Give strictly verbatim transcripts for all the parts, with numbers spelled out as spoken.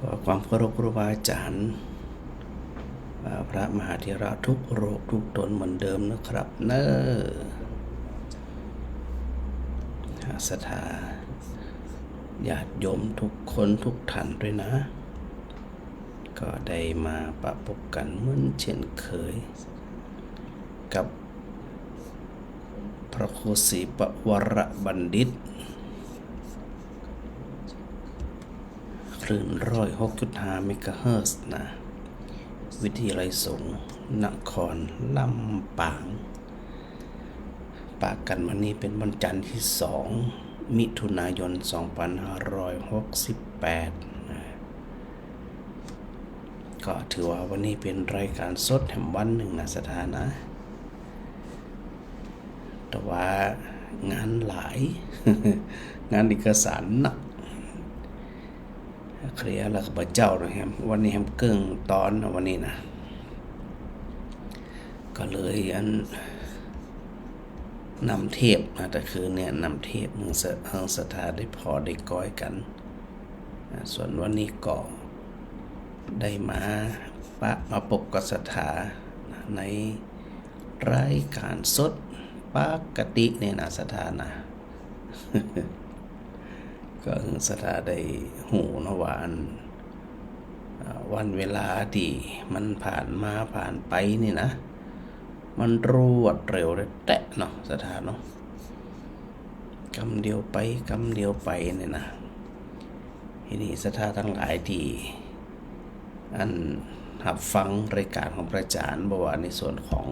ขอความเคารพครูบาอาจ๋ารย์ อ่า พระมหาเถระทุกรูปทุกต๋นเหมือนเดิมนะครับเนาะ ศรัทธาญาติโยมทุกคนทุกท่านด้วยนะ ก็ได้มาปะปบกั๋นเหมือนเช่นเคย กับพระครูศรีปวรบัณฑิต คลื่นร้อยหกจุดห้าเมกะเฮิรตซ์นะ วิทยาลัยสงฆ์นครลำปาง ปะกั๋นวันนี้เป๋นวันจันทร์ตี้สอง มิถุนายน สองปันห้าร้อยหกสิบแปดนะ ก็ถือว่าวันนี้เป๋นรายก๋านสดแหมวันนึ่งนะศรัทธานะ แต่ว่างานหลาย งานเอกสารหนัก เคลียร์แล้วก็บ่าเจ้านะแหม วันนี้แหมเกิ่งต๋อนนะวันนี้นะ ก็เลยอันนำเทปนะ แต่คืนเนี่ยนำเทปเมืองศรัทธาได้ผ่อได้ก้อยกั๋น อ่า ส่วนวันนี้ก็ได้มาปะมาปบกับศรัทธาในรายก๋านสดปกติเนี่ยนะศรัทธานะ ก็หื้อศรัทธาได้ฮู้นะว่าอัน อ่า วันเวลาตี้มันผ่านมาผ่านไปนี่นะ มันรวดเร็วแต๊ๆ เนาะศรัทธาเนาะ กำเดียวไป กำเดียวไปเนี่ยนะ ทีนี้ศรัทธาตังหลายตี้อันฮับฟังรายก๋านของพระอาจ๋ารย์ บ่ว่าในส่วนของ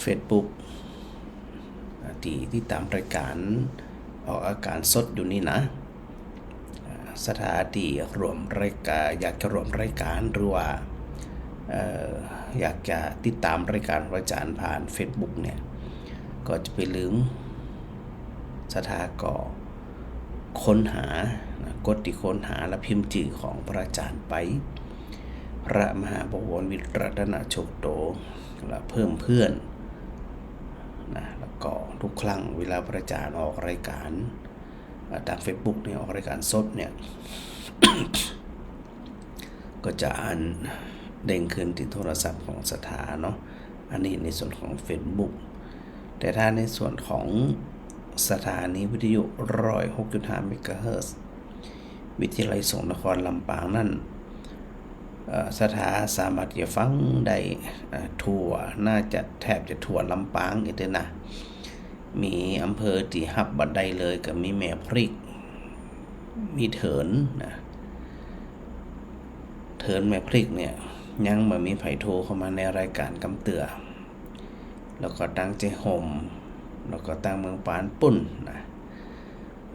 เฟซบุ๊ก อ่า ตี้ ตี้ติดต๋ามรายก๋านออกอากาศสดอยู่นี่นะ อ่า ศรัทธาตี้ร่วมรายก๋าน อยากจะร่วมรายก๋านหรือว่า เอ่อ อยากจะติดต๋ามรายก๋านของพระอาจ๋ารย์ผ่านเฟซบุ๊กเนี่ย ก็จะบ่ลืม ศรัทธาก็ค้นหานะ กดตี้ค้นหาแล้วพิมพ์จื้อของพระอาจ๋ารย์ไป พระมหาบวรวิทย์รัตนโชติโต แล้วเพิ่มเพื่อนนะ แล้วก็ทุกครั้งเวลาพระอาจ๋ารย์ออกรายก๋าน อ่า ต๋ามเฟซบุ๊กเนี่ย ออกรายก๋านสดเนี่ย ก็จะอันเด้งขึ้นตี้โทรศัพท์ของศรัทธาเนาะ อันนี้ในส่วนของเฟซบุ๊ก แต่ถ้าในส่วนของสถานีวิทยุร้อยหกจุดห้าเมกะเฮิรตซ์ วิทยาลัยสงฆ์นครลำปางนั้น เอ่อ ศรัทธาสามารถจะฟังได้ เอ่อ ทั่ว น่าจะแทบจะทั่วลำปางอี้เต๊อะนะ มีอำเภอตี้ฮับบ่ได้เลยก็มีแม่พริก มีเถินนะ เถินแม่พริกเนี่ย ยังบ่มีใผโทรเข้ามาในรายก๋านกำเตื้อ แล้วก็ตังเจ๊ฮ่ม แล้วก็ตังเมืองปานปู้นนะ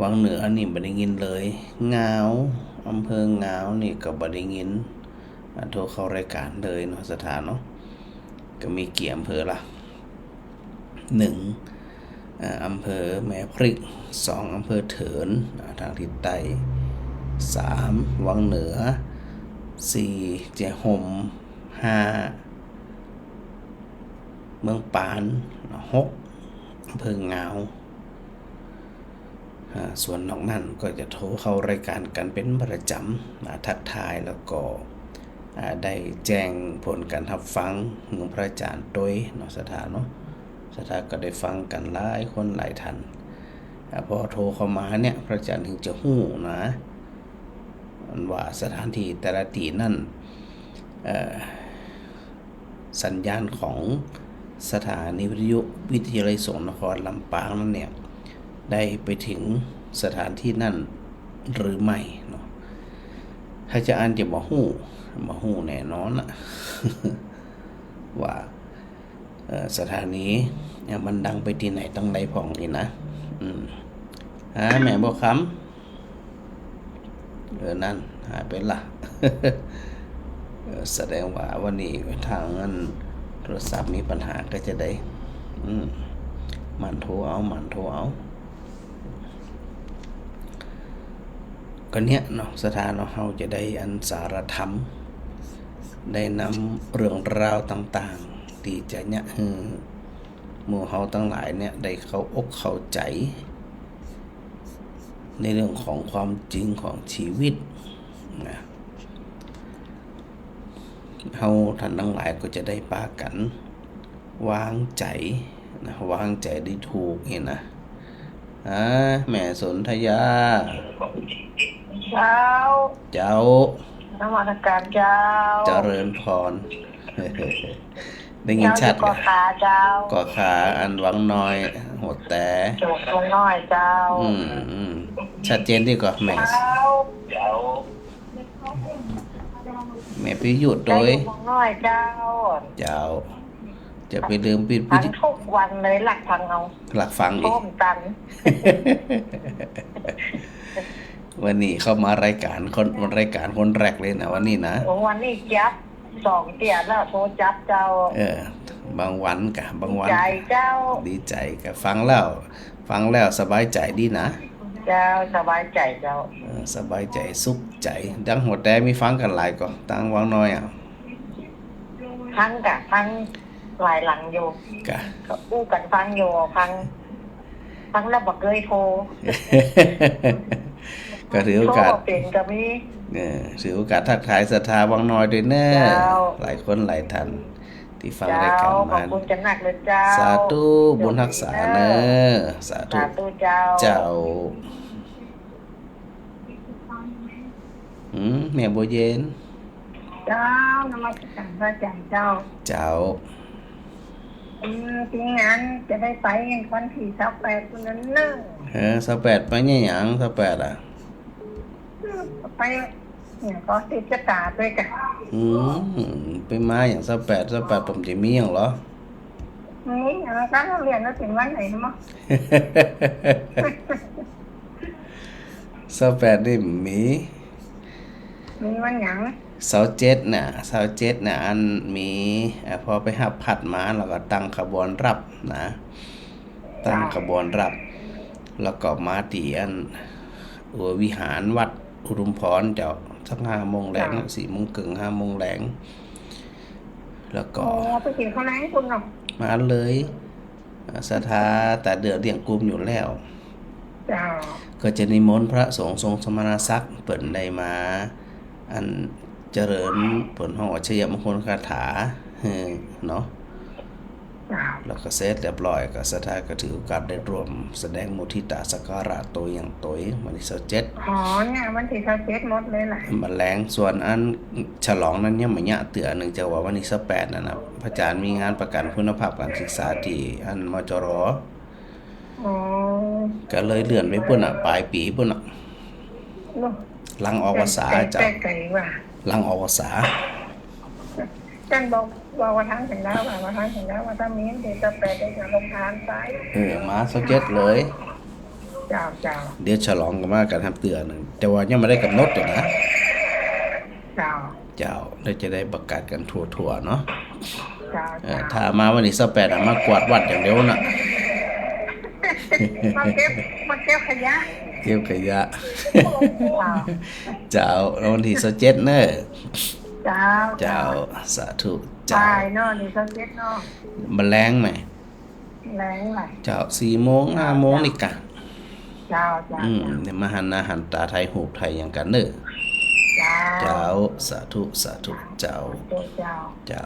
วังเหนือนี่บ่ได้ยินเลย งาว อำเภองาวนี่ก็บ่ได้ยิน อ่า โทรเข้ารายก๋านเลยเนาะศรัทธาเนาะ ก็มีกี่อำเภอล่ะ หนึ่ง อ่า อำเภอแม่พริก สอง อำเภอเถิน อ่า ตางทิศใต้ สาม วังเหนือ สี่ เจ๊ฮ่ม ห้า เมืองปาน หก อำเภองาว อ่า ส่วนนอกนั้นก็จะโทรเข้ารายก๋านกั๋นเป๋นประจ๋ำ อ่า ทักทายแล้วก็ อ่า ได้แจ้งผลก๋านฮับฟังหื้อพระอาจ๋ารย์ตวยเนาะศรัทธาเนาะ ศรัทธาก็ได้ฟังกั๋นหลายคนหลายท่าน อ่า พอโทรเข้ามาเนี่ย พระอาจ๋ารย์ถึงจะฮู้นะ อันว่าสถานตี้แต่ละตี้นั้น เอ่อ สัญญาณของสถานีวิทยุวิทยาลัยสงฆ์นครลำปางนั้นเนี่ย ได้ไปถึงสถานตี้นั้นหรือไม่เนาะ ถ้าจะอั้นจะบ่ฮู้ บ่ฮู้แน่นอนนะ ว่า เอ่อ สถานีเนี่ยมันดังไปตี้ไหนตังใดพ่องนี่นะ อืม อ่า แม่บัวคำ เออ นั่น หายไปละ เออ แสดงว่าวันนี้ตางอันโทรศัพท์มีปัญหาก็จะได้ อืม หมั่นโทรเอา หมั่นโทรเอา ก็เนี่ยเนาะ ศรัทธาเนาะ เฮาจะได้อันสาระธรรม ได้นำเรื่องราวต่างๆ ตี้จะเยียะหื้อหมู่เฮาตังหลายเนี่ย ได้เข้าอกเข้าใจ๋ ในเรื่องของความจริงของชีวิตนะ เฮาท่านตังหลายก็จะได้ปากั๋นวางใจ๋นะ วางใจ๋ได้ถูกนี่นะ อ่า แม่สนธยา เจ้า เจ้า นมัสก๋ารเจ้า เจริญพร ได้ยินชัด เจ้าอยู่ก่อขาเจ้า ก่อขา อันวังน้อย หัวแต วังน้อยเจ้า อืม อืม ชัดเจนดีก่อแม่ เจ้า แม่ปิยะโตย วังน้อยเจ้า เจ้า จะไปลืมปิด ฟังทุกวันเลย หลักฟังเอา หลักฟังอีก โอ้มตัน วันนี้เข้ามารายก๋านคน รายก๋านคนแรกเลยนะ วันนี้นะ โอ้ วันนี้จับสองเตื้อแล้ว โทรจับเจ้า เออ บางวันกะ บางวัน ดีใจ๋เจ้า ดีใจ๋กะ ฟังแล้ว ฟังแล้วสบายใจ๋ดีนะ เจ้า สบายใจ๋เจ้า เออ สบายใจ๋ สุขใจ๋ ตังหัวแตมีฟังกั๋นหลายก่อ ตังวังน้อยอ่ะ ฟังกะ ฟังหลายหลังอยู่ กะ ก็อู้กั๋นฟังอยู่ ฟัง ฟังแล้วบ่เกยโทร ก็ถือโอกาส โทรบ่เป๋นก็มี เออ ถือโอกาสทักทายศรัทธาวังน้อยโตยเน้อ เจ้า หลายคนหลายท่านตี้ฟังรายก๋าน เจ้า มา ขอบคุณจังนักเลยเจ้า สาธุ บุญฮักษาเน้อ สาธุ สาธุเจ้า เจ้า อืม แม่บัวเย็น เจ้า นมัสก๋ารพระอาจ๋ารย์เจ้า เจ้า อืม ตี้งานจะได้ไปวันตี้ซาวแปดปู้นนั้นเน้อ เออ ซาวแปดไปเนี่ยหยัง ซาวแปดอ่ะ อืม ไปเนี่ยก็สืบจะต๋าโตยกะ อืม ไปมาหยัง ซาวแปด ซาวแปด ป๋อมจะมีหยังเหรอ มีหยัง ก็เลื่อนมาเถิงวันไหนเนาะ ซาวแปดนี่มี มีวันหยัง ซาวเจ็ดน่ะ ซาวเจ็ดน่ะ อันมี อ่า พอไปฮับพัดมา แล้วก็ตั้งขบวนรับนะ ตั้งขบวนรับ แล้วก็มาตี้อัน เออ วิหารวัดอุทุมพรเจ้า สักห้าโมงแลง เจ้า สี่โมงเกิ่ง ห้าโมงแลง แล้วก็ อ๋อ ไปกิ๋นข้าวแลงปู้นเนาะ มาเลย อ่า ศรัทธาต๋าเดือเลี้ยงกลุ่มอยู่แล้ว เจ้า ก็จะนิมนต์พระสงฆ์ทรงสมณศักดิ์ เปิ้นได้มา อันเจริญ เปิ้นฮ้องว่าชัยมงคลคาถา เออ เนาะ เจ้า แล้วก็เสร็จเรียบร้อย ก็ศรัทธาก็ถือโอกาสได้ร่วมแสดงมุทิตาสักการะโตยหยังโตย วันตี้ซาวเจ็ด อ๋อ เนี่ย วันตี้ซาวเจ็ดหมดเลยล่ะ มาแลง ส่วนอันฉลองนั้นยังบ่เยียะเตื้อ เนื่องจากว่าวันตี้ซาวแปดนั่นน่ะ พระอาจ๋ารย์มีงานประกั๋นคุณภาพก๋านศึกษาตี้อัน มจร อ๋อ ก็เลยเลื่อนไปปู้นน่ะ ป๋ายปี๋ปู้นน่ะ เนาะ หลังออกพรรษา เจ้า ไก๋ว่ะ หลังออกพรรษา ต้านบอก บอกว่าทางเถิงแล้วอะ ว่าทางเถิงแล้ว ว่าถ้ามีตี้ซาวแปดได้จะลงทานไป เออ มาซาวเจ็ดเลย เจ้า เจ้า เดี๋ยวฉลองกั๋นมากั๋นแฮมเตื้อนึ่ง แต่ว่ายังบ่ได้ก๋ำหนดอยู่นะ เจ้า เจ้า เดี๋ยวจะได้ประกาศกั๋นทั่วๆ เนาะ เจ้า เออ เจ้า ถ้ามาวันตี้ซาวแปดอะ มากวาดวัดอย่างเดียวน่ะ มาเก็บ มาเก็บขยะ เก็บขยะ เจ้า เจ้า แล้ววันตี้ซาวเจ็ดเน้อ เจ้า เจ้า สาธุ เจ้า บ่ายเนาะ ตี้ซาวเจ็ดเนาะ บ่าแลงไหม แลงไหม เจ้า สี่โมง ห้าโมงนี่กะ เจ้า เจ้า อืม เดี๋ยวมาหันหน้าหันต๋าถ่ายรูปถ่ายหยังกั๋นเน้อ เจ้า เจ้า สาธุ สาธุ เจ้า เจ้า เจ้า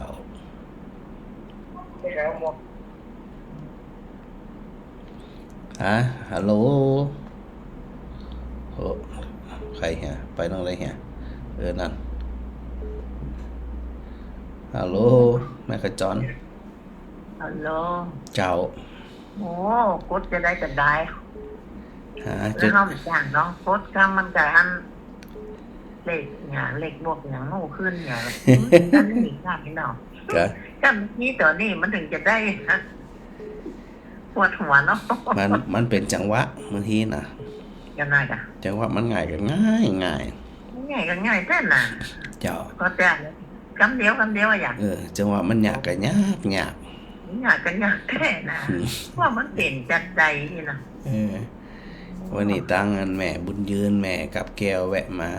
ฮะ ฮัลโหล โห ใผเหีย ไปตางใดเหีย เออ นั่น ฮัลโหล แม่ขจร ฮัลโหล เจ้า โอ้ กดจะได้ก็ได้ ฮะ แล้วเฮาบ่จ้างน้องกด ถ้ามันก็อัน เลขเนี่ย เลขบวกหยังหมู่ขึ้นเนี่ย อันนี้อีกอย่างเนาะ ก็ ก็เมื่อกี้ต๋อนนี้มันเถิงจะได้ ปวดหัวเนาะ มัน มันเป๋นจังหวะบางทีน่ะ จังไงกะ จังหวะมันง่ายก็ง่าย ง่าย ง่ายก็ง่ายแต๊น่ะ เจ้า ก็แต่กำเดียว กำเดียวอะหยัง เออ จังหวะมันยากก็ยาก ยาก ยากก็ยากแต๊น่ะ อืม ว่ามันเป๋นจังใดนี่น่ะ เออ วันนี้ตังอันแม่บุญยืน แม่กับแก้วแวะมา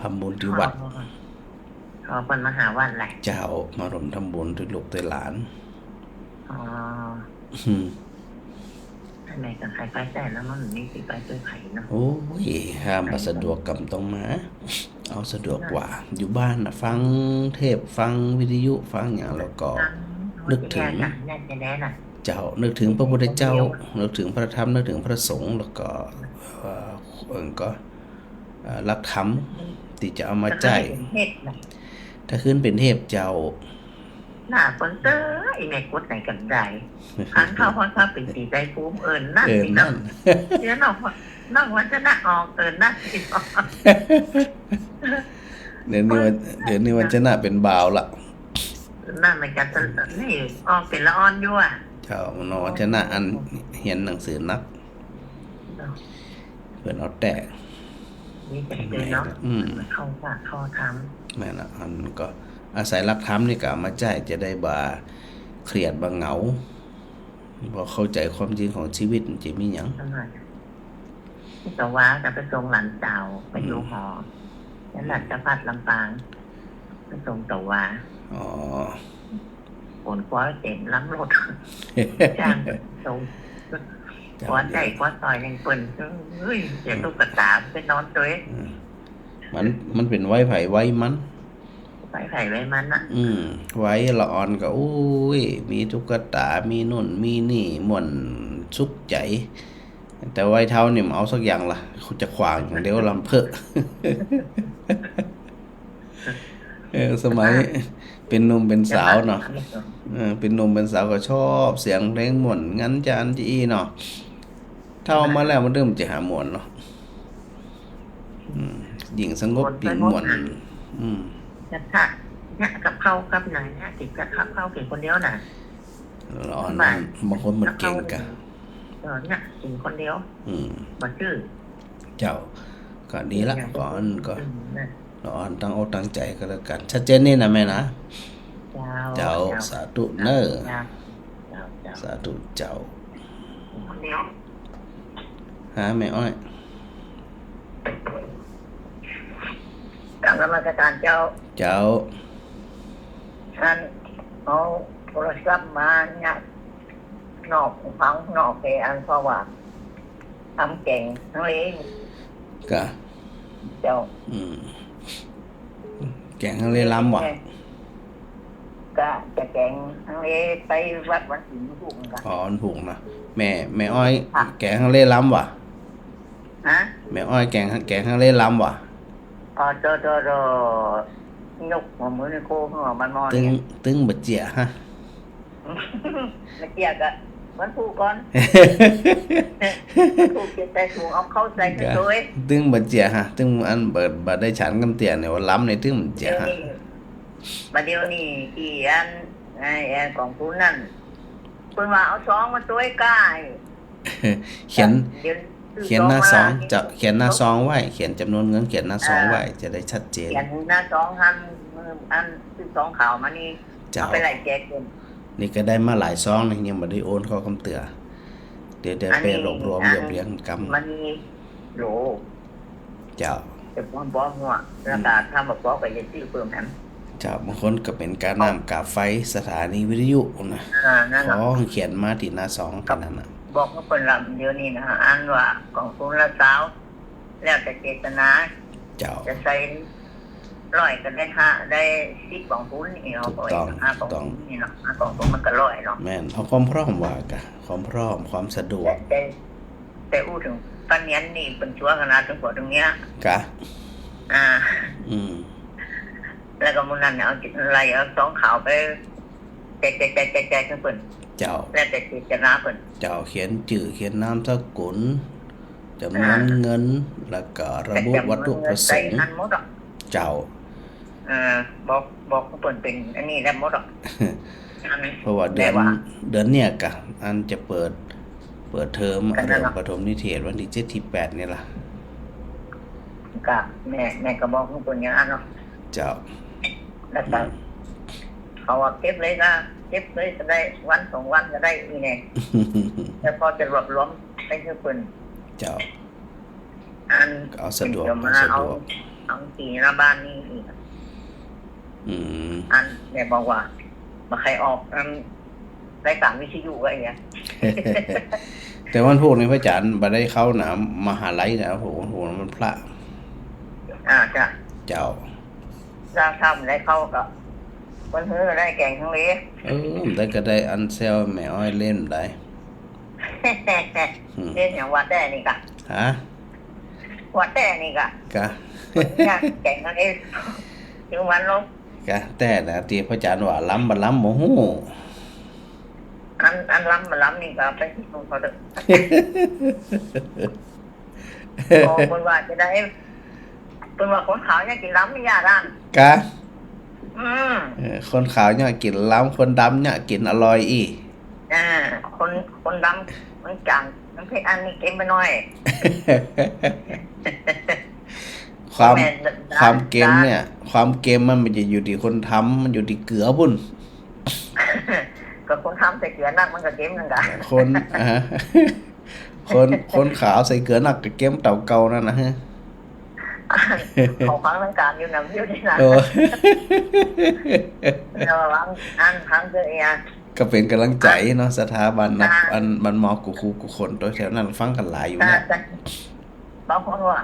ทำบุญตี้วัด อ๋อ อ๋อ เปิ้นมาหาวัดแหละ เจ้า มาร่วมทำบุญตี้ลูกตี้หลาน อ๋อ อืม เอ สมัยก่อนใผไปใต้แล้วมันบ่มีสิไปจ้วยใผเนาะ โอ้ย ห้ามบ่สะดวกกำต้องมา เอาสะดวกกว่า อยู่บ้านน่ะ ฟังเทปน์ ฟังวิทยุ ฟังหยัง แล้วก็ ฟัง นึกถึง วิทยาศาสตร์ นั่นจะได้ล่ะ เจ้า นึกถึงพระพุทธเจ้า นึกถึงพระธรรม นึกถึงพระสงฆ์ แล้วก็ เอ่อ เอิ่งก็ เอ่อ หลักธรรม ตี้จะเอามาใจ๊ ถ้าขึ้นเป็นเทปน์น่ะ ถ้าขึ้นเป็นเทปน์เจ้า หน้าเปิ้นเต้อ อีแม่กดไหนกันได้ อันเข้าฮอดพระปิติไตรภูมิ เออ นั่น เออ สิเนาะ นั่น เดี๋ยวน้อง น้องวัญชนะออก เออ นั่นสิเนาะ เดี๋ยวนี้วัญ เดี๋ยวนี้วัญชนะเป็นบ่าวละ นั่นเหมือนกัน นี่ออกเป็นละอ่อนอยู่อะ เจ้า น้องวัญชนะอันเฮียนหนังสือนัก เนาะ เปิ้นเอาแต่ นี่จะเป็นเนาะ อืม เข้าปากเข้าธรรม แม่นละ อันก็อาศัยหลักธรรมนี่ก็เอามาใจ๊ จะได้บ่เครียดบ่เหงา บ่เข้าใจ๋ความจริงของชีวิตมันจะมีหยัง นั่นแหละ ตะวาก็ไปส่งหลานสาว ไปอยู่หอ อืม นั่นแหละ จะพัดลำปาง ไปส่งตะวา อ๋อ ขนคว้าเต็มลำรถ จ้างส่ง เจ้า คว้าใจ๋คว้าสอยยังเปิ้น เฮ้ย เสียตุ๊กตาไปนอนตวย อืม มัน มันเป๋นวัยใผวัยมัน วัยใผวัยมันน่ะ อืม วัยละอ่อนก็ โอ้ย มีตุ๊กตา มีนู่น มีนี่ ม่วนสุขใจ๋ แต่วัยเฒ่านี่บ่เอาสักอย่างละ จะขว้างอย่างเดียวลำเพ้อ เออ สมัย อ่ะ เป๋นหนุ่มเป๋นสาวเนาะ เออ เป๋นหนุ่มเป๋นสาวก็ชอบเสียงเพลงม่วน งันจาอันจะอี้เนาะ เฒ่ามาแล้วมันเริ่มจะหาม่วนเนาะ อืม ยิ่งสงบยิ่งม่วน อืม แต่ถ้าเนี่ยกับข้าวกับหนังเนี่ย กิ๋นกับข้าว ข้าวกิ๋นคนเดียวน่ะ ละอ่อน บางคนมันเก่งกะ เออ เนี่ย กิ๋นคนเดียว อืม บ่จื้อ เจ้า ก็ดีละ เนี่ย ละอ่อนก็ อืม นะ ละอ่อนตั้งอกตั้งใจ๋ก็แล้วกั๋น ชัดเจนนี่นะแม่นะ เจ้า เจ้า เจ้า สาธุเน้อ เจ้า เจ้า เจ้า สาธุเจ้า คนเดียว ฮะ แม่อ้อย กราบนมัสการเจ้า เจ้า อันเอาโทรศัพท์มาเนี่ย นอก ฟังนอก แต่อันเพราะว่า ต๋ำแก๋งฮังเล กะ เจ้า อืม แก๋งฮังเลลำวะ กะจะแก๋งฮังเลไปวัดวันศีลวันพุกกะ อ๋อ วันพุกนะ แม่ แม่อ้อย ค่ะ แก๋งฮังเลลำวะ ฮะ แม่อ้อยแก๋ง แก๋งฮังเลลำวะ อ๋อ โต โต โต ยกหัวมือในโค้งหัวมันมอ ตึง เนี่ย ตึงบ่เจียะฮะ บ่เจียะกะ วันพุกก่อน วันพุกเจียะใส่ถุง เอาเข้าใส่กระโตย ตึงบ่เจียะฮะ ตึงอันบ่ บ่ได้ฉันกำเตื้อเนี่ย ว่าลำเนี่ยตึงบ่เจียะฮะ เดี๋ยวนี้ บ่าเดี๋ยวนี้ อีอัน ไอ้ ไอ้กองทุนนั่น เปิ้นว่าเอาซองมาตวยก้า เขียน เดี๋ยว เขียนหน้าซอง จะเขียนหน้าซองไว้ เขียนจ๋ำนวนเงิน เขียนหน้าซองไว้ อ่า จะได้ชัดเจน เขียนหน้าซอง อัน อัน ซื้อซองขาวมานี่ เจ้า เอาไปไล่แจกเปิ้น นี่ก็ได้มาหลายซองนี่ ยังบ่ได้โอนเข้ากำเตื้อ เดี๋ยว เดี๋ยว อันนี้ ไปรวบรวม อัน เรียบเรียงกำ มันมีโหล เจ้า แต่ป้อมป้อมหัว แล้วก็ อืม ถ้าบ่ป้อมก็จะซื้อเพิ่มแหม เจ้า บางคนก็เป๋นก๋าน้ำก๋าไฟ สถานีวิทยุนะ อ่า นั่นแหละ ขอเขียนมาตี้หน้าซองแค่นั้นน่ะ บอกว่าเปิ้นลำเดี๋ยวนี้นะ อันว่ากองทุนละซาว แล้วแต่เจตนา เจ้า จะใส่ร้อยก็ได้ห้า ได้สิบกองทุนนี่เนาะ ถูกต้อง ห้ากองทุนนี่เนาะ ถูกต้อง ห้ากองทุนมันก็ร้อยเนาะ แม่น เอาความพร้อมว่ากะ ความพร้อม ความสะดวก แต่ แต่ แต่อู้เถิงป้าเนียนนี่เปิ้นจั๊วขนาดเถิงกั๋วเถิงเมีย กะ อ่า อืม แล้วก็มื้อนั้นเอาไล่เอาซองขาวไป แจก แจก แจก แจก แจกหื้อเปิ้น เจ้า แล้วแต่เจตนาเปิ้น เจ้า เขียนจื้อ เขียนนามสกุล จ๋ำนวนเงิน อ่า แล้วก็ระบุวัตถุประสงค์ แต่จ๋ำนวนเงินใส่หั้นหมดอ่ะ เจ้า เออ บอก บอกหื้อเปิ้นเป๋นอันนี้แล้วหมดอ่ะ อันนี้ เพราะว่าเดือน แต่ว่า เดือนเนี่ยกะ อันจะเปิด เปิดเทอม ก็นั่นเนาะ เริ่มประถมนิเทศวันตี้เจ็ดตี้แปดนี่ล่ะ กะแม่ แม่ก็บอกหื้อเปิ้นอย่างนั้นเนาะ เจ้า แล้วก็ อืม เขาว่าเก็บเลยก็ เก็บเลยก็ได้ วันสองวันก็ได้นี่แน่ แล้วพอจะรวบรวมไปหื้อเปิ้น เจ้า อัน ก็เอาสะดวก เปิ้นจะมา เอาสะดวก เอา เอาตี้หน้าบ้านนี่อีก อืม อันแม่บอกว่า บ่ใค่ออก อัน รายก๋านวิทยุไว้เนี่ย แต่วันพูกนี้พระอาจ๋ารย์บ่ได้เข้านะ มหาลัยนะ โห โห วันพระ อ่า จ้ะ เจ้า ถ้า ถ้าบ่ได้เข้าก็ เปิ้นหื้อได้แกงฮังเล เออ บ่ได้ก็ได้อันแซวแม่อ้อยเล่นได้ อืม เล่นอย่างว่าแต่นี่กะ ฮะ ว่าแต่นี่กะ กะ เนี่ย แกงฮังเล ถึงวันลง กะ แต่นะ ตี้พระอาจ๋ารย์ว่าล้ำบ่ล้ำบ่ฮู้ อัน อันล้ำบ่ล้ำนี่ก็ไปคิดของเขาเถอะ ก็เปิ้นว่าจะได้ เปิ้นว่าคนขาวเนี่ยกิ๋นล้ำไม่ยากอ่ะ กะ อืม เออ คนขาวเนี่ยกิ๋นล้ำ คนดำเนี่ยกิ๋นอร่อยอี้ อ่า คน คนดำมันจ๋าง มันเผ็ด อันนี้เค็มไปหน่อย ความ แม่น ความเค็มเนี่ย ความเค็มมันบ่ได้อยู่ตี้คนทำ มันอยู่ตี้เกลือปุ้น ก็คนทำใส่เกลือนักมันก็เค็มนั่นกะ คน อ่า คน คนขาวใส่เกลือนักก็เค็มเต้าเก่านั่นนะฮะ เขาฟังทางการอยู่นะ อยู่นี่นะ โอ้ ระวังอันฟังเจอเอีย ก็เป๋นก๋ำลังใจ๋เนาะ สถาบันนะ อ่า อันบ้านหมอกู้คู่กู้คน โตแถวนั้นฟังกั๋นหลายอยู่เนี่ย อ่า จ้ะ บางคนว่า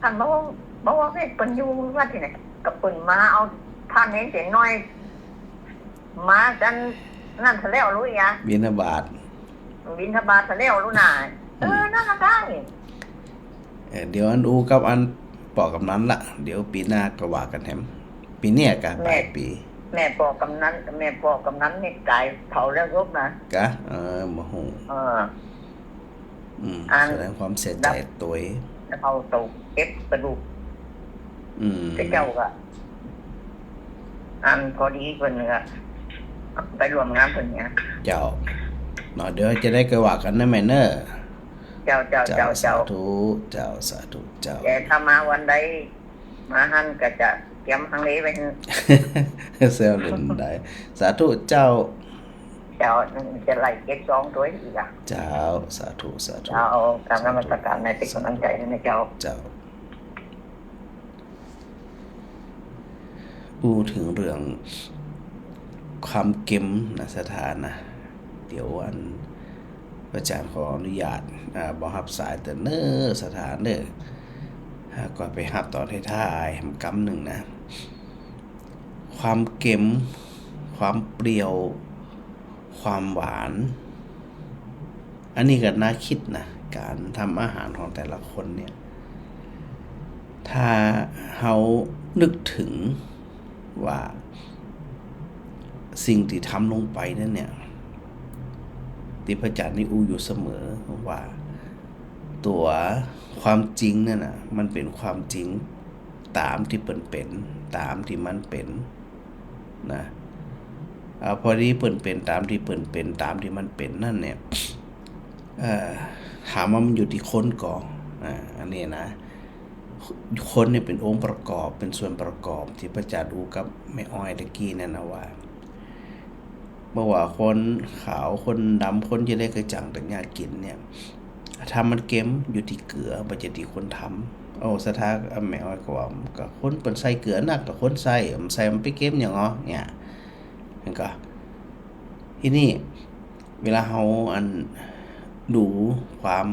ท่านบอกว่า บอกว่าเฮ้ย เปิ้นอยู่วัดตี้ไหน ก็เปิ้นมาเอาพระเณรเตียน้อย มาจันนั่นซะแล้วรู้ยะ บิณฑบาต บิณฑบาตซะแล้วรู้น่ะ เออ อืม นั่นละได้ เออ เดี๋ยวอันอู้กับอันป้อกำนันละ เดี๋ยวปี๋หน้าก็ว่ากั๋นแหม ปี๋เนี่ยกะ แม่ ปลายปี๋ แม่ป้อกำนัน แม่ป้อกำนันนี่ต๋ายเผาแล้วศพนะ กะ เออ บ่ฮู้ เออ อืม อัน แสดงความเสียใจ๋ตวย แล้วเอาเต้าเก็บกระดูก อืม แต่เจ้าก็ อันพอดีเปิ้นก็ไปร่วมงานเปิ้นเนี่ย เจ้า เนาะ เดี๋ยวจะได้ค่อยว่ากั๋นนะแม่เนอะ เจ้า เจ้า เจ้า เจ้า สาธุ เจ้า สาธุ เจ้า แต่ถ้ามาวันใด มาหั้นก็จะเตรียมฮังเลไว้หื้อ แซวเล่นได้ สาธุเจ้า เจ้า จะไล่เก็บซองตวยอีกอ่ะ เจ้า สาธุ สาธุ เจ้า กราบนมัสการนะ เป๋นก๋ำลังใจ๋หื้อนะเจ้า เจ้า อู้เถิงเรื่องความเค็มนะ สถานะ เดี๋ยวอัน พระอาจ๋ารย์ขออนุญาต อ่า บ่ฮับสายเตื้อเน้อ สถานะเน้อ อ่า ก็ไปฮับต๋อนท้ายๆ แหมกำนึ่งนะ ความเค็ม ความเปรี้ยว ความหวาน อันนี้ก็น่าคิดนะ ก๋านทำอาหารของแต่ละคนเนี่ย ถ้าเฮานึกเถิง ว่าสิ่งตี้ทำลงไปนั้นเนี่ย ตี้พระอาจ๋ารย์นี่อู้อยู่เสมอว่า ตั๋วความจริงนั่นน่ะ มันเป๋นความจริงต๋ามตี้เปิ้นเป๋น ต๋ามตี้มันเป๋นนะ อ่า พอดีเปิ้นเป๋นต๋ามตี้เปิ้นเป๋น ต๋ามตี้มันเป๋นนั่นเนี่ย เอ่อ ถามว่ามันอยู่ตี้คนก่อ อ่า อันนี้นะ คนเนี่ยเป๋นองค์ประกอบ เป๋นส่วนประกอบ ตี้พระอาจ๋ารย์อู้กับแม่อ้อยตะกี้นั่นนะว่า บ่ว่าคนขาว คนดำ คนจะเล็กจะจ๋าง แต่เยียะกิ๋นเนี่ย ถ้ามันเค็มอยู่ตี้เกลือ บ่ใจ้ตี้คนทำ โอ้ สถานะแม่อ้อยก็ว่า ก็คนเปิ้นใส่เกลือนัก ก็คนใส่ บ่ใส่มันไปเค็มหยังอ้อ เนี่ย มันก็ ทีนี้ เวลาเฮาอันดูความ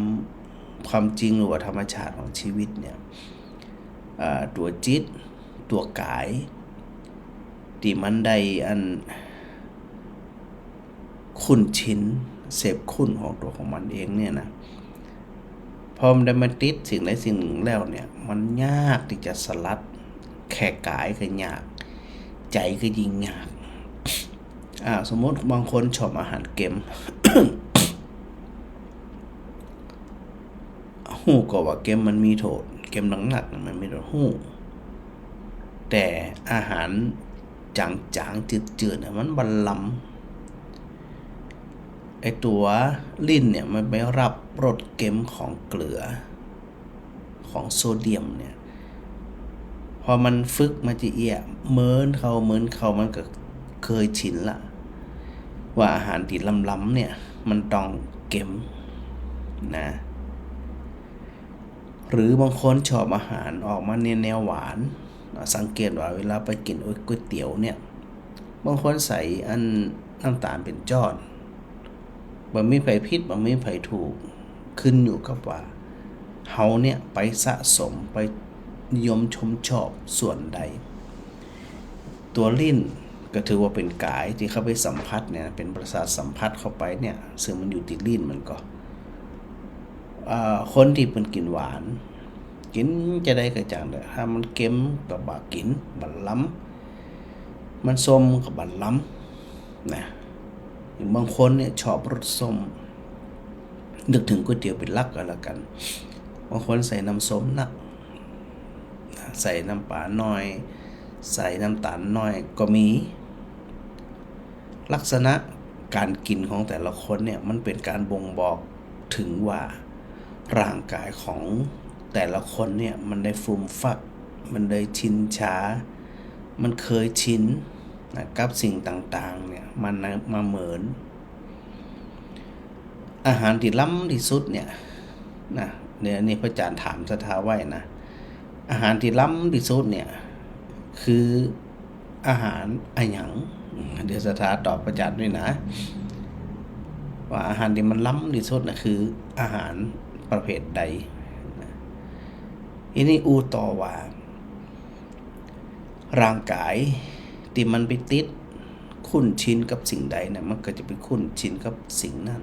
ความจริงหรือว่าธรรมชาติของชีวิตเนี่ย เอ่อ ตั๋วจิต ตั๋วก๋าย ตี้มันได้อัน คุ้นชิน เสพคุ้นของตั๋วของมันเองเนี่ยนะ พอมันได้มาติดสิ่งใดสิ่งนึ่งแล้วเนี่ย มันยากตี้จะสลัด แค่ก๋ายก็ยาก ใจ๋ก็ยิ่งยาก อ่า สมมุติบางคนชอบอาหารเค็ม ฮู้ก็ว่าเค็มมันมีโต้ษ เค็มนักๆ น่ะมันมีโต้ษ ฮู้ แต่อาหารจ๋างๆ จืดๆ น่ะ มันบ่ล้ำ ไอ้ตั๋วลิ้นเนี่ย มันไปฮับรสเค็มของเกลือ ของโซเดียมเนี่ย พอมันฝึกมาจะเอี้ย เมินเข้า เมินเข้า มันก็เกยชินละ ว่าอาหารตี้ล้ำๆ เนี่ย มันต้องเค็มนะ หรือบางคนชอบอาหารออกมาแนวๆ หวาน สังเกตว่าเวลาไปกิ๋นก๋วยเตี๋ยวเนี่ย บางคนใส่อันน้ำต๋าลเป๋นจ้อน บ่มีใผผิด บ่มีใผถูก ขึ้นอยู่กับว่าเฮาเนี่ยไปสะสม ไปนิยมชมชอบส่วนใด ตั๋วลิ้นก็ถือว่าเป๋นก๋ายตี้เข้าไปสัมผัสเนี่ย เป๋นประสาทสัมผัสเข้าไปเนี่ย ซึ่งมันอยู่ตี้ลิ้นมันก่อ เอ่อ คนตี้เปิ้นกิ๋นหวาน กิ๋นจาใดก็จ้างเต๊อะ ถ้ามันเก็มก็บ่ากิ๋น บ่าล้ำ มันส้มก็บ่าล้ำนะ บางคนเนี่ยชอบรสส้ม นึกเถิงก๋วยเตี๋ยวเป๋นหลักก็แล้วกั๋น บางคนใส่น้ำส้มนัก ใส่น้ำป๋าน้อย ใส่น้ำต๋าลน้อยก็มี ลักษณะก๋านกิ๋นของแต่ละคนเนี่ย มันเป๋นก๋านบ่งบอกเถิงว่าร่างก๋ายของแต่ละคนเนี่ย มันได้ฟูมฟัก มันได้ชินชา มันเกยชินนะ กับสิ่งต่างๆ เนี่ย มันนะ มาเหมิน อาหารตี้ล้ำตี้สุดเนี่ยนะ เนี่ย นี่พระอาจ๋ารย์ถามศรัทธาไว้นะ อาหารตี้ล้ำตี้สุดเนี่ย คืออาหารอะหยัง เดี๋ยวศรัทธาตอบพระอาจ๋ารย์ด้วยนะ ว่าอาหารตี้มันล้ำตี้สุดนะ คืออาหารประเภทใดนะ ทีนี้อู้ต่อว่า ร่างก๋ายตี้มันไปติดคุ้นชินกับสิ่งใดเนี่ย มันก็จะไปคุ้นชินกับสิ่งนั้น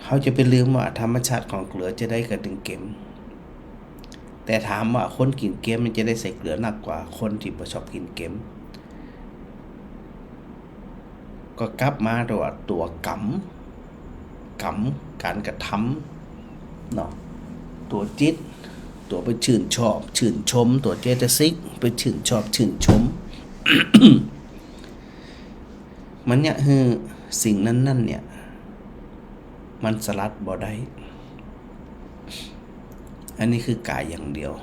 เฮาจะไปลืมว่าธรรมชาติของเกลือจาใดก็เถิงเก็ม แต่ถามว่าคนกิ๋นเก็มมันจะได้ใส่เกลือนักกว่าคนตี้บ่ชอบกิ๋นเก็ม ก็กลับมาตั๋ว ตั๋วก๋รรม ก๋รรมก๋านกระทำเนาะ ตั๋วจิต ตั๋วไปชื่นชอบ ชื่นชม ตั๋วเจตสิก ไปชื่นชอบ ชื่นชม มันเยียะหื้อสิ่งนั้นๆ เนี่ย มันสลัดบ่ได้ อันนี้คือกายอย่างเดียว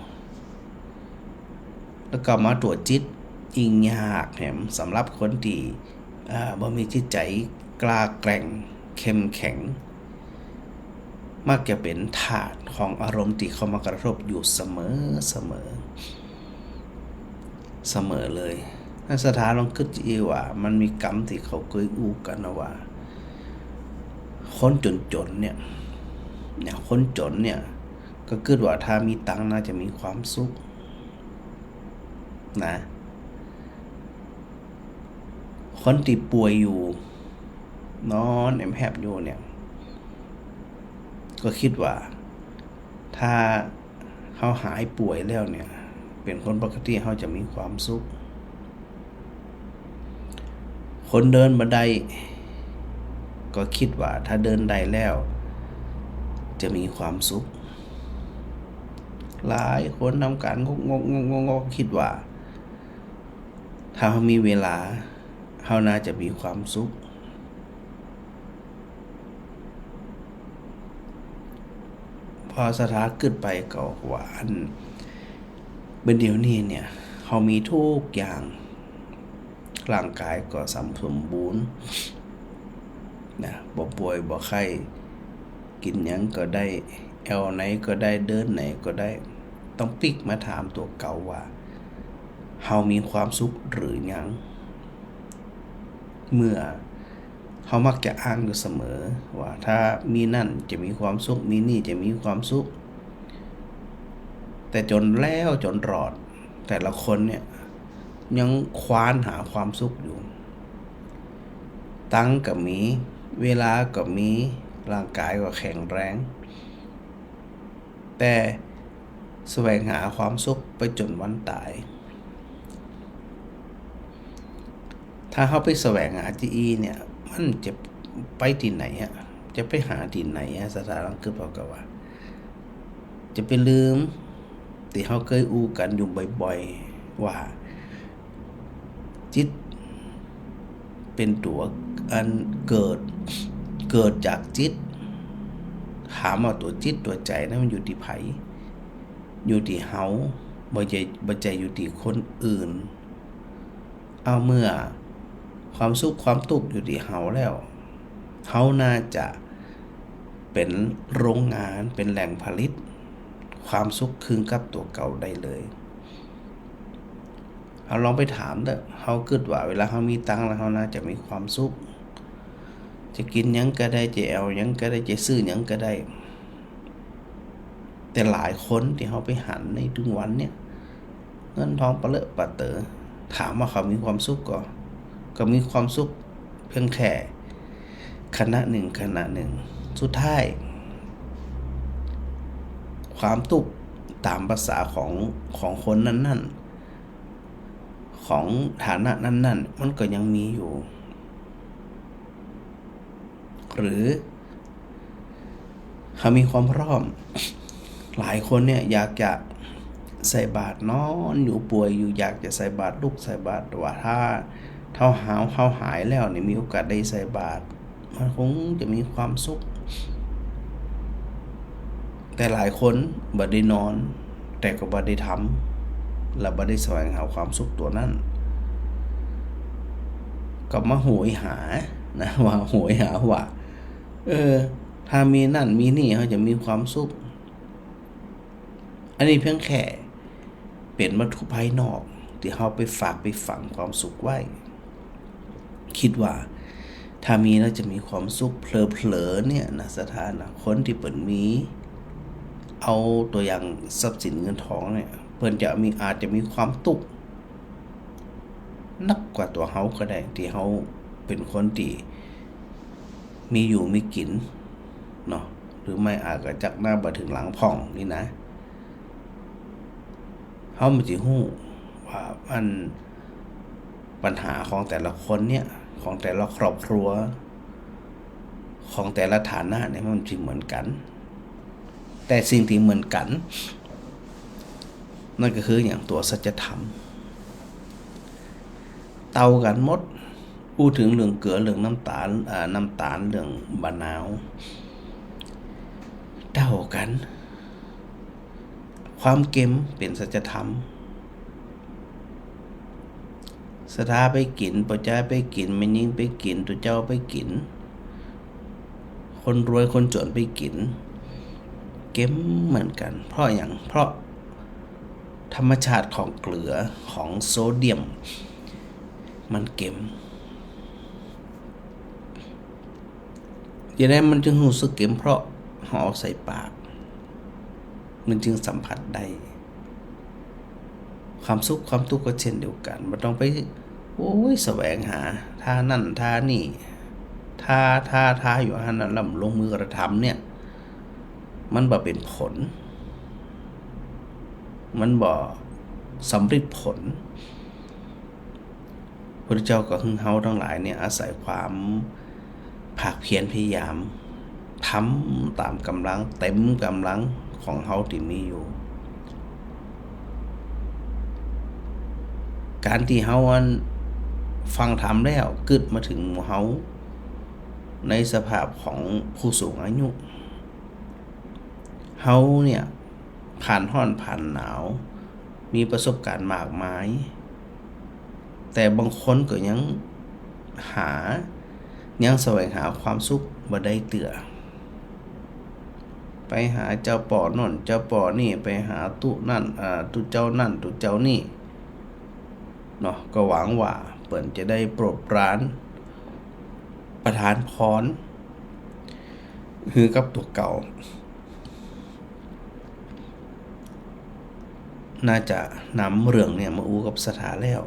แล้วก็มาตั๋วจิต ยิ่งยากแหม สำหรับคนตี้ เอ่อ บ่มีจิตใจ๋กล้าแกร่ง เข้มแข็ง มักจะเป๋นทาสของอารมณ์ตี้เข้ามากระทบอยู่เสมอ เสมอ เสมอเลย ศรัทธาลองกึ๊ดอีกว่า มันมีกำตี้เขาเกยอู้กั๋นนะว่า คนจ๋นๆ เนี่ย เนี่ย คนจ๋นเนี่ย ก็กึ๊ดว่าถ้ามีตังค์น่าจะมีความสุขนะ คนตี้ป่วยอยู่ นอนแอมแฮบอยู่เนี่ย ก็กึ๊ดว่า ถ้าเฮาหายป่วยแล้วเนี่ย เป๋นคนปกติ เฮาจะมีความสุข คนเดินบ่ได้ ก็กึ๊ดว่าถ้าเดินได้แล้ว จะมีความสุข หลายคนทำก๋านงกๆ ๆ ๆ กึ๊ดว่า ถ้าเฮามีเวลา เฮาน่าจะมีความสุข พอศรัทธากึ๊ดไปก็ว่า อัน เป๋นเดี๋ยวนี้เนี่ย เฮามีทุกอย่าง ร่างก๋ายก็สม สมบูรณ์นะ บ่ป่วยบ่ไข้ กิ๋นหยังก็ได้ แอ่วไหนก็ได้ เดินไหนก็ได้ ต้องปิ๊กมาถามตั๋วเก่าว่า เฮามีความสุขหรือยัง เมื่อ เฮามักจะอ้างอยู่เสมอว่า ถ้ามีนั่นจะมีความสุข มีนี่จะมีความสุข แต่จ๋นแล้วจ๋นรอด แต่ละคนเนี่ย ยังควานหาความสุขอยู่ ตังค์ก็มี เวลาก็มี ร่างก๋ายก็แข็งแรง แต่แสวงหาความสุขไปจ๋นวันต๋าย ถ้าเฮาไปแสวงหาจาอี้เนี่ย มันจะไปตี้ไหนอะ จะไปหาตี้ไหนอะ ศรัทธาลองกึ๊ดเอาก็ว่า จะไปลืมตี้เฮาเกยอู้กั๋นอยู่บ่อยๆ ว่า จิตเป๋นตั๋วอันเกิด เกิดจากจิต ถามว่าตั๋วจิตตั๋วใจ๋นั้นมันอยู่ตี้ใผ อยู่ตี้เฮา บ่ใจ้ บ่ใจ้อยู่ตี้คนอื่น เอาเมื่อความสุขความตุ๊กข์อยู่ตี้เฮาแล้ว เฮาน่าจะเป๋นโรงงาน เป๋นแหล่งผลิตความสุขคืนกับตั๋วเก่าได้เลย เฮาลองไปถามเต๊อะ เฮากึ๊ดว่าเวลาเฮามีตังค์แล้วเฮาน่าจะมีความสุข จะกิ๋นหยังก็ได้ จะเอาหยังก็ได้ จะซื้อหยังก็ได้ แต่หลายคนตี้เฮาไปหันในตึงวันเนี่ย เงินทองปะเลอะปะเต๋อ ถามว่าเขามีความสุขก่อ ก็มีความสุขเพียงแค่ขณะนึ่ง ขณะนึ่ง สุดท้าย ความตุ๊กข์ต๋ามภาษาของ ของคนนั้นๆ ของฐานะนั้นๆ มันก็ยังมีอยู่ หรือ เฮามีความพร้อม หลายคนเนี่ยอยากจะใส่บาตร นอนอยู่ป่วยอยู่ อยากจะใส่บาตร ลุกใส่บาตร ว่าถ้า ถ้าเฮา เฮาหายแล้วเนี่ย มีโอกาสได้ใส่บาตร มันคงจะมีความสุข แต่หลายคนบ่ได้นอน แต่ก็บ่ได้ทำ และบ่ได้แสวงหาความสุขตั๋วนั้น ก็มาโหยหานะ ว่าโหยหาว่า เออ ถ้ามีนั่นมีนี่ เฮาจะมีความสุข อันนี้เพียงแค่เป๋นวัตถุภายนอกตี้เฮาไปฝากไปฝังความสุขไว้ กึ๊ดว่าถ้ามีแล้วจะมีความสุข เผลอๆ เนี่ยนะ ศรัทธานะ คนตี้เปิ้นมี เอาตั๋วอย่างทรัพย์สินเงินทองเนี่ย เปิ้นจะมี อาจจะมีความตุ๊กข์นักกว่าตั๋วเฮาก็ได้ ตี้เฮาเป๋นคนตี้มีอยู่มีกิ๋นเนาะ หรือไม่อาจจะจักหน้าบ่เถิงหลังพ่องนี่นะ เฮาบ่าจะฮู้ว่าอัน ปัญหาของแต่ละคนเนี่ย ของแต่ละครอบครัว ของแต่ละฐานะเนี่ย มันบ่เหมือนกั๋น แต่สิ่งตี้เหมือนกั๋น นั่นก็คือหยัง ตั๋วสัจธรรม เต้ากั๋นหมด อู้เถิงเรื่องเกลือ เรื่องน้ำต๋าล อ่า น้ำต๋าล เรื่องบ่าหนาว เต้ากั๋น ความเก็มเป๋นสัจธรรม ศรัทธาไปกิ๋น ป้อจายไปกิ๋น แม่ญิงไปกิ๋น ตุ๊เจ้าไปกิ๋น คนรวยคนจ๋นไปกิ๋น เก็มเหมือนกั๋น เพราะหยัง เพราะธรรมชาติของเกลือ ของโซเดียม มันเก็ม จะได้มันจึงฮู้สึกเก็ม เพราะเฮาเอาใส่ปาก มันจึงสัมผัสได้ ความสุขความตุ๊กข์ก็เช่นเดียวกั๋น บ่ต้องไป โอ้ย แสวงหา ท่านั่นท่านี่ ท่า ท่า ท่าอยู่หั้นน่ะ แล้วบ่ลงมือกระทำเนี่ย มันบ่เป๋นผล มันบ่สำเร็จผล พระพุทธเจ้าก็หื้อเฮาตังหลายเนี่ย อาศัยความภาคเพียรพยายาม ทำต๋ามก๋ำลัง เต็มก๋ำลังของเฮาตี้มีอยู่ ก๋านตี้เฮาอันฟังธรรมแล้ว กึ๊ดมาเถิงหมู่เฮา ในสภาพของผู้สูงอายุ เฮาเนี่ย ผ่านฮ้อนผ่านหนาว มีประสบก๋ารณ์มากมาย แต่บางคนก็ยังหา ยังแสวงหาความสุขบ่ได้เตื้อ ไปหาเจ้าป้อโน่นเจ้าป้อนี่ ไปหาตุ๊นั่น อ่า ตุ๊เจ้านั่นตุ๊เจ้านี่ เนาะ ก็หวังว่าเปิ้นจะได้โปรดปราน ประทานพร หื้อกับตั๋วเก่า น่าจะนำเรื่องเนี่ยมาอู้กับศรัทธาแล้ว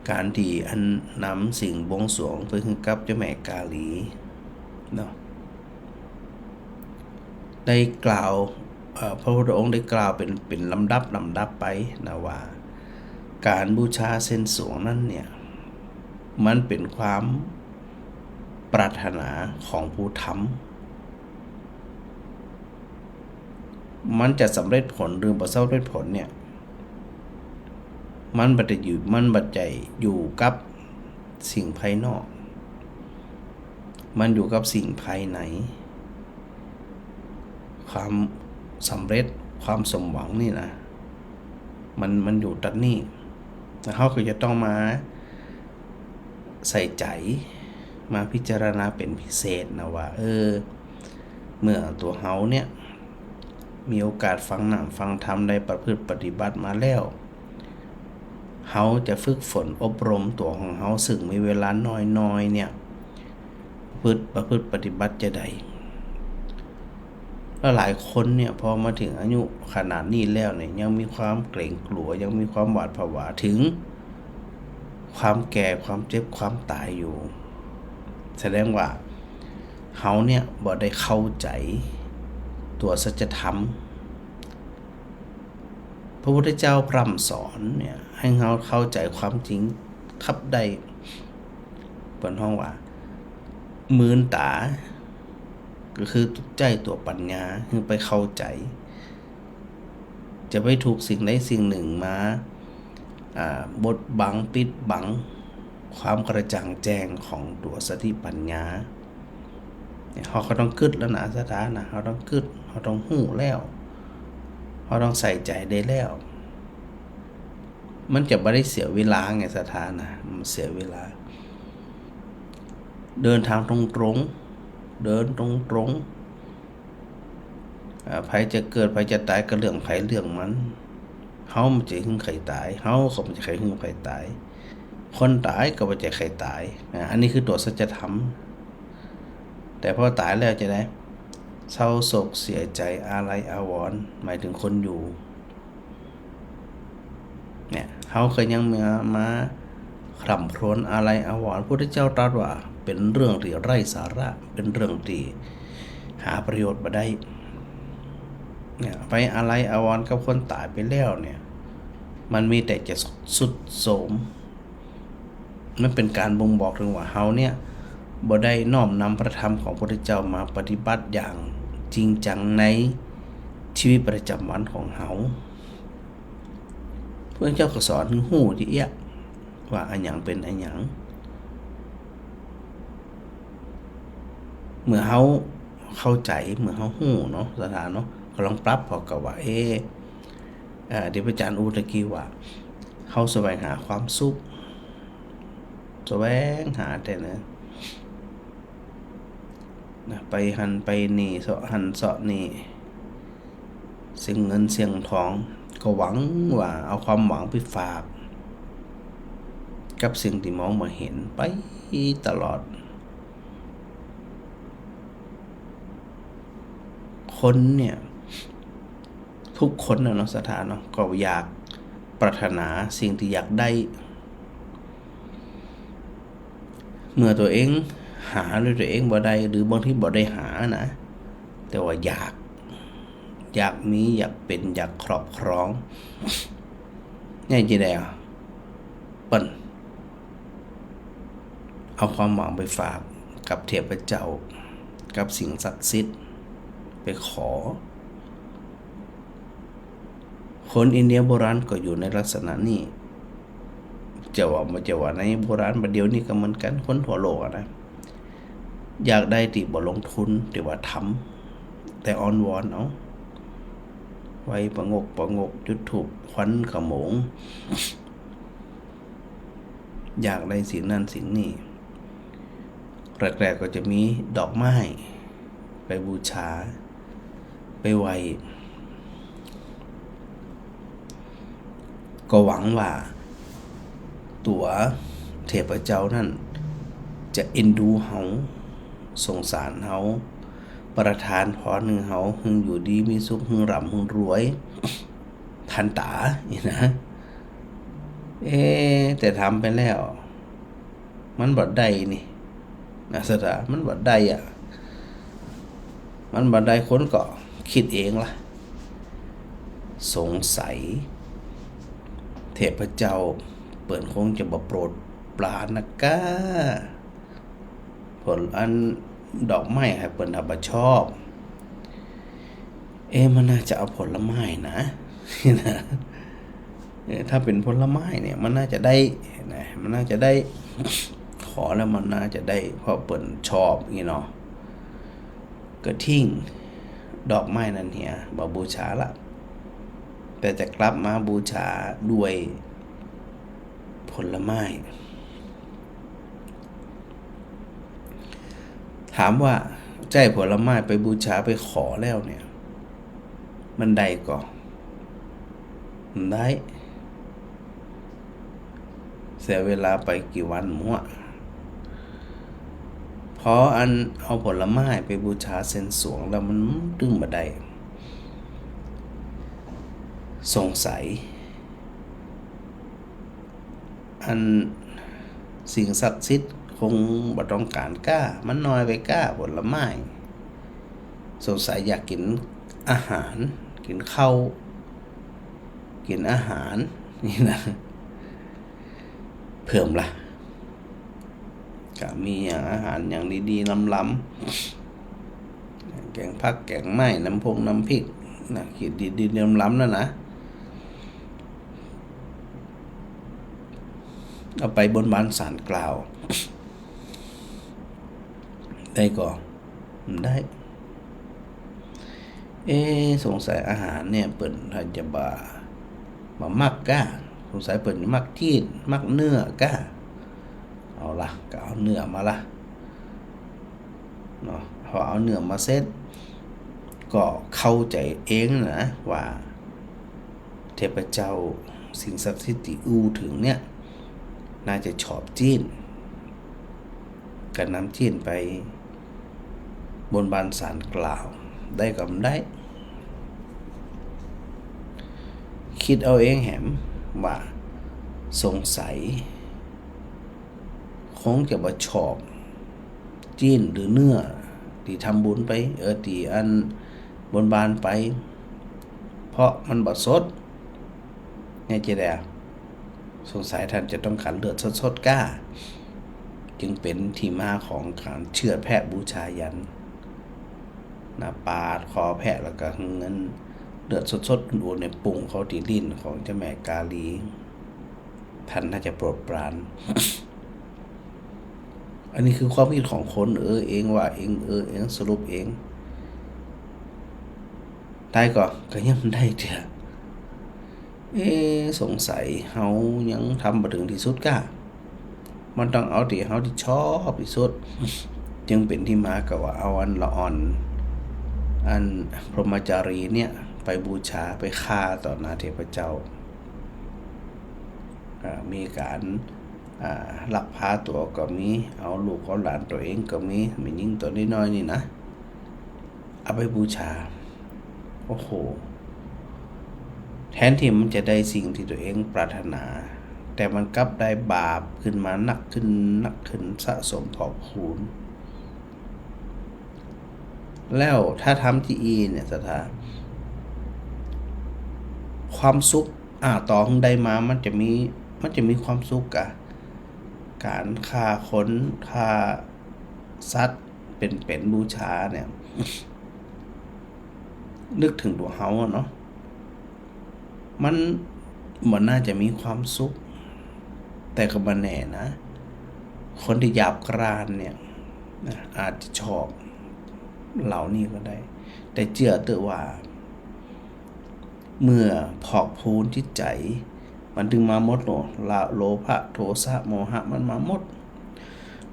ก๋านตี้อันนำสิ่งบวงสรวงไปหื้อกับเจ้าแม่กาลี เนาะ ได้กล่าว เอ่อ พระพุทธองค์ได้กล่าวเป๋น เป๋นลำดับ ลำดับไปนะว่า ก๋านบูชาเส้นสวงนั้นเนี่ย มันเป๋นความปรารถนาของผู้ทำ มันจะสำเร็จผลหรือบ่สำเร็จผลเนี่ย มันบ่ได้อยู่ มันบ่ได้อยู่กับสิ่งภายนอก มันอยู่กับสิ่งภายใน ความสำเร็จ ความสมหวังนี่นะ มัน มันอยู่ตรงนี้ แล้วเฮาก็จะต้องมาใส่ใจ๋ มาพิจารณาเป๋นพิเศษนะว่า เออ เมื่อตั๋วเฮาเนี่ย มีโอกาสฟังน้ำฟังธรรม ได้ประพฤติปฏิบัติมาแล้ว เฮาจะฝึกฝนอบรมตั๋วของเฮา ซึ่งมีเวลาน้อยๆ เนี่ย พฤติ ประพฤติปฏิบัติจาใด แล้วหลายคนเนี่ย พอมาเถิงอายุขนาดนี้แล้วเนี่ย ยังมีความเกรงกลัว ยังมีความหวาดผวาเถิงความแก่ ความเจ็บ ความต๋ายอยู่ แสดงว่าเฮาเนี่ยบ่ได้เข้าใจ๋ตั๋วสัจธรรม พระพุทธเจ้าพร่ำสอนเนี่ย หื้อเฮาเข้าใจ๋ความจริงคับได้ เปิ้นฮ้องว่า มืนต๋า ก็คือใจ๊ตั๋วปัญญา หื้อไปเข้าใจ๋ จะไปถูกสิ่งใดสิ่งนึ่งมา อ่า บดบัง ปิดบัง ความกระจ่างแจ้งของตั๋วสติปัญญา เนี่ย เฮาก็ต้องกึ๊ดแล้วนะ ศรัทธานะ เฮาต้องกึ๊ด เฮาต้องฮู้แล้ว เฮาต้องใส่ใจ๋ได้แล้ว มันจะบ่ได้เสียเวลาไง ศรัทธานะ มันเสียเวลา เดินตางตรงๆ เดินตรงๆ อ่า ใผจะเกิด ใผจะต๋าย ก็เรื่องใผเรื่องมัน เฮาบ่ใจ้หื้อใผต๋าย เฮาก็บ่ใจ้หื้อใผต๋าย คนต๋ายก็บ่ใจ้ใผต๋าย อ่า อันนี้คือตั๋วสัจธรรม แต่พอต๋ายแล้วจะได เศร้าโศกเสียใจ๋ อาลัยอาวรณ์ หมายถึงคนอยู่ เนี่ย เฮาก็ยังมา มาคร่ำครวญอาลัยอาวรณ์ พุทธเจ้าตรัสว่าเป๋นเรื่องตี้ไร้สาระ เป๋นเรื่องตี้หาประโยชน์บ่ได้ เนี่ย ไปอาลัยอาวรณ์กับคนต๋ายไปแล้วเนี่ย มันมีแต่จะทรุดโทรม มันเป๋นก๋านบ่งบอกเถิงว่าเฮาเนี่ยบ่ได้น้อมนำพระธรรมของพระพุทธเจ้ามาปฏิบัติอย่างจริงจังในชีวิตประจำวันของเฮา พระพุทธเจ้าก็สอนหื้อฮู้ตี้เอี้ยะว่าอะหยังเป๋นอะหยัง เมื่อเฮาเข้าใจ๋ เมื่อเฮาฮู้เนาะ ศรัทธาเนาะ ก็ลองปรับพอกับว่า เอ๊ะ อ่า ตี้พระอาจ๋ารย์อู้ตะกี้ว่า เฮาแสวงหาความสุข แสวงหาแต่นะ นะ ไปหั้นไปนี่ เซาะหั้นเซาะนี่ เสี้ยงเงินเสี้ยงทอง ก็หวังว่าเอาความหวังไปฝากกับสิ่งตี้มองบ่เห็นไปตลอด คนเนี่ย ทุกคนน่ะเนาะ ศรัทธาเนาะ ก็อยากปรารถนาสิ่งตี้อยากได้ เมื่อตั๋วเองหาด้วยตั๋วเองบ่ได้ หรือบางทีบ่ได้หานะ แต่ว่าอยาก อยากมี อยากเป๋น อยากครอบครอง เนี่ยจะไดอะ เปิ้นเอาความหวังไปฝากกับเทพเจ้า กับสิ่งศักดิ์สิทธิ์ ไปขอ คนอินเดียโบราณก็อยู่ในลักษณะนี้ จะว่า จะว่าในโบราณ บ่าเดี่ยวนี้ก็เหมือนกั๋น คนทั่วโลกอะนะ อยากได้ตี้บ่ลงทุน ตี้ว่าทำ แต่อ้อนวอนเอา ไหว้ปะงกปะงก จุดธูป ควันขโมง อยากได้สิ่งนั้นสิ่งนี้ แรกๆ ก็จะมีดอกไม้ไปบูชา ไปไหว้ ก็หวังว่าตั๋วเทพเจ้านั้นจะเอ็นดูเฮา สงสารเฮา ประทานพรหื้อเฮา หื้ออยู่ดีมีสุข หื้อร่ำหื้อรวย ทันต๋า นี่นะ เอ๊ะ แต่ทำไปแล้ว มันบ่ได้นี่นะ ศรัทธา มันบ่ได้อะ มันบ่ได้ คนก็กึ๊ดเองละ สงสัยเทพเจ้าเปิ้นคงจะบ่โปรดปรานนะก้า ผลอันดอกไม้หื้อเปิ้นหับผิดชอบ เอ๊ะ มันน่าจะเอาผลไม้นะ เออ ถ้าเป๋นผลไม้เนี่ย มันน่าจะได้นะ มันน่าจะได้ ขอแล้วมันน่าจะได้ เพราะเปิ้นชอบนี่เนาะ ก็ทิ้งดอกไม้นั้นเหีย บ่บูชาละ แต่จะกลับมาบูชาด้วยผลไม้ ถามว่าใจ๊ผลไม้ไปบูชาไปขอแล้วเนี่ย มันได้ก่อ มันได้ เสียเวลาไปกี่วันหมด พออันเอาผลไม้ไปบูชาเส้นสวงแล้วมันตึงบ่ได้ สงสัย อันสิ่งศักดิ์สิทธิ์คงบ่ต้องก๋านก้า มันน้อยไปก้าผลไม้ สงสัยอยากกิ๋นอาหาร กิ๋นข้าว กิ๋นอาหารนี่นะ เพิ่มละ ก็มีอย่างอาหารอย่างดีๆ ล้ำๆ แก๋งผักแก๋งไม้ น้ำพงน้ำพริกนะ กิ๋นดีๆ ล้ำๆ นั่นนะ เอาไปบนบานศาลกล่าว ได้ก่อ บ่ได้ เอ๊ะ สงสัยอาหารเนี่ยเปิ้นถ้าจะบ่า บ่ามักก้า สงสัยเปิ้นมักจี๊น มักเนื้อก้า เอาละ ก็เอาเนื้อมาละเนาะ พอเอาเนื้อมาเสร็จ ก็เข้าใจ๋เองนะว่า เทพเจ้าสิ่งศักดิ์สิทธิ์ตี้อู้เถิงเนี่ย น่าจะชอบจี๊น ก็นำจี๊นไปบนบานศาลกล่าว ได้ก็บ่ได้ กึ๊ดเอาเองแหมว่า สงสัย คงจะบ่ชอบ จี๊นหรือเนื้อ ตี้ทำบุญไป เออ ตี้อันบนบานไป เพราะมันบ่สด เนี่ยจะได้ สงสัยต้านจะต้องก๋านเลือดสดๆ ก้า จึงเป๋นตี้มาของก๋านเฉือดแพะบูชายัณนะ ปาดคอแพะแล้วก็หื้อเลือดสดๆ อุ่นๆ เนี่ย ปุ้งเข้าตี้ลิ้นของเจ้าแม่กาลี ต้านน่าจะโปรดปราน อันนี้คือความกึ๊ดของคน เออ เองว่าเอง เออ เองสรุปเอง ได้ก่อ ก็ยังบ่ได้เตื้อ เอ๊ะ สงสัยเฮายังทำบ่เถิงตี้สุดก้า มันต้องเอาตี้เฮาตี้ชอบตี้สุด จึงเป๋นตี้มาก็ว่าเอาอันละอ่อน อันพรหมจารีเนี่ยไปบูชา ไปฆ่าต่อหน้าเทพเจ้า อ่า มีก๋าน อ่า ลักพาตั๋วก็มี เอาลูกเอาหลานตั๋วเองก็มี แม่ญิงตั๋วน้อยๆ นี่นะ เอาไปบูชา โอ้โห แทนตี้มันจะได้สิ่งตี้ตั๋วเองปรารถนา แต่มันกลับได้บาปขึ้นมานักขึ้น นักขึ้น สะสมพอกพูน แล้วถ้าทำตี้อี้เนี่ย ศรัทธา ความสุข อ่า ต่อหื้อได้มา มันจะมี มันจะมีความสุขกะ ก๋านฆ่าคน ฆ่าสัตว์เป๋นๆ บูชาเนี่ย นึกเถิงตั๋วเฮาอะเนาะ มัน มันน่าจะมีความสุข แต่ก็บ่แน่นะ คนตี้หยาบกร้านเนี่ยนะ อาจจะชอบเหล่านี้ก็ได้ แต่เจื้อเต๊อะว่า เมื่อพอกพูนจิตใจ๋ มันตึงมาหมดโล ละ โลภะ โทสะ โมหะ มันมาหมด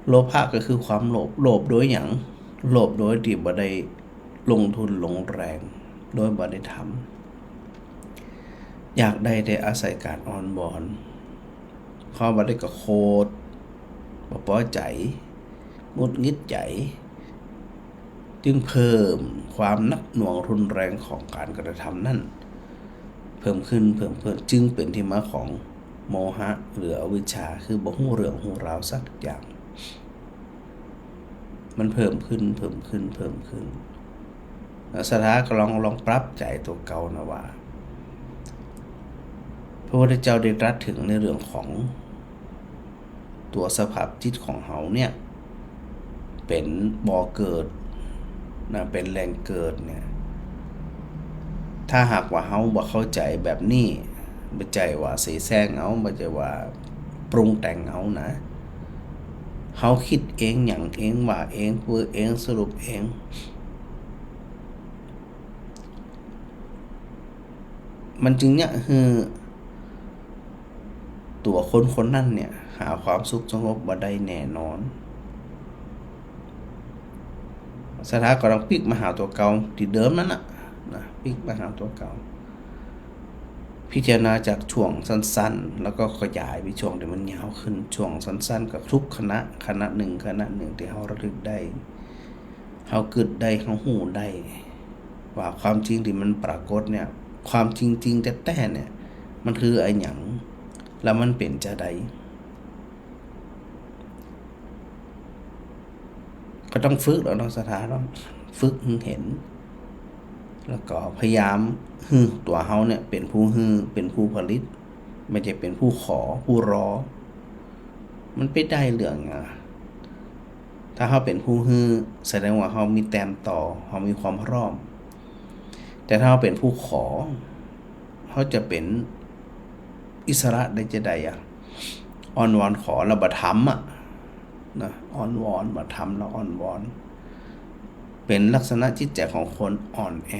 โลภะก็คือความโลภ โลภโดยหยัง โลภโดยตี้บ่ได้ลงทุนลงแรง โดยบ่ได้ทำ อยากได้แต่อาศัยก๋านอ้อนวอน พอบ่ได้ก็โขด บ่ปอใจ๋ หงุดหงิดใจ๋ จึงเพิ่มความหนักหน่วงรุนแรงของก๋านกระทำนั้น เพิ่มขึ้น เพิ่มขึ้น จึงเป๋นตี้มาของโมหะ หรืออวิชชา คือบ่ฮู้เรื่องฮู้ราวสักอย่าง มันเพิ่มขึ้น เพิ่มขึ้น เพิ่มขึ้น แล้วศรัทธาก็ลอง ลองปรับใจ๋ตั๋วเก่านะว่า พระพุทธเจ้าได้ตรัสเถิงในเรื่องของ ตั๋วสภาพจิตของเฮาเนี่ย เป๋นบ่อเกิดนะ เป๋นแหล่งเกิดเนี่ย ถ้าหากว่าเฮาบ่เข้าใจ๋แบบนี้ บ่ใจ้ว่าเสแสร้งเอา บ่ใจ้ว่าปรุงแต่งเอานะ เฮากึ๊ดเอง หยั่งเอง ว่าเอง เปื้อเอง สรุปเอง มันจึงเยียะหื้อ ตั๋วคนคนนั้นเนี่ย หาความสุขสงบบ่ได้แน่นอน ศรัทธาก็ต้องปิ๊กมาหาตั๋วเก่าตี้เดิมนั่นน่ะ นะ ปิ๊กมาหาตั๋วเก่า พิจารณาจากช่วงสั้นๆ แล้วก็ขยายไปช่วงตี้มันยาวขึ้น ช่วงสั้นๆ ก็ทุกขณะ ขณะหนึ่ง ขณะหนึ่งตี้เฮาระลึกได้ เฮากึ๊ดได้ เฮาฮู้ได้ ว่าความจริงตี้มันปรากฏเนี่ย ความจริงๆ แต๊ๆ เนี่ย มันคืออะหยัง แล้วมันเป๋นจาใด ก็ต้องฝึกแหละเนาะ ศรัทธาเนาะ ฝึกหื้อหัน แล้วก็พยายามหื้อตั๋วเฮาเนี่ยเป๋นผู้หื้อ เป๋นผู้ผลิต บ่ใจ้เป๋นผู้ขอ ผู้รอ มันไปได้เรื่องอะ ถ้าเฮาเป๋นผู้หื้อ แสดงว่าเฮามีแต้มต่อ เฮามีความพร้อม แต่ถ้าเฮาเป๋นผู้ขอ เฮาจะเป๋นอิสระได้จาใดอะ อ้อนวอนขอแล้วบ่ทำอะ นะ อ้อนวอน บ่ทำแล้วอ้อนวอน เป๋นลักษณะจิตใจ๋ของคนอ่อนแอ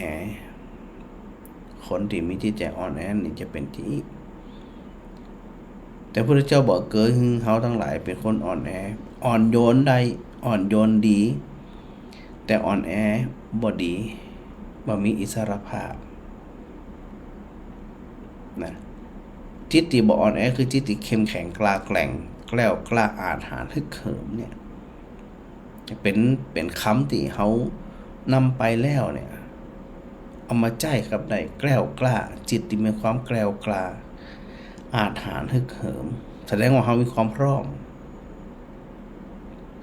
คนตี้มีจิตใจ๋อ่อนแอนี่จะเป๋นจาอี้ แต่พระพุทธเจ้าบ่เกยหื้อเฮาตังหลายเป๋นคนอ่อนแอ อ่อนโยนได้ อ่อนโยนดี แต่อ่อนแอบ่ดี บ่มีอิสรภาพ นะ จิตตี้บ่อ่อนแอคือจิตตี้เข้มแข็งกล้าแกร่ง แกล้วกล้าอาจหาญฮึกเหิมเนี่ย จะเป๋น เป๋นกำตี้เฮานำไปแล้วเนี่ย เอามาใจ๊กับได้ แกล้วกล้า จิตตี้มีความแกล้วกล้า อาจหาญฮึกเหิม แสดงว่าเฮามีความพร้อม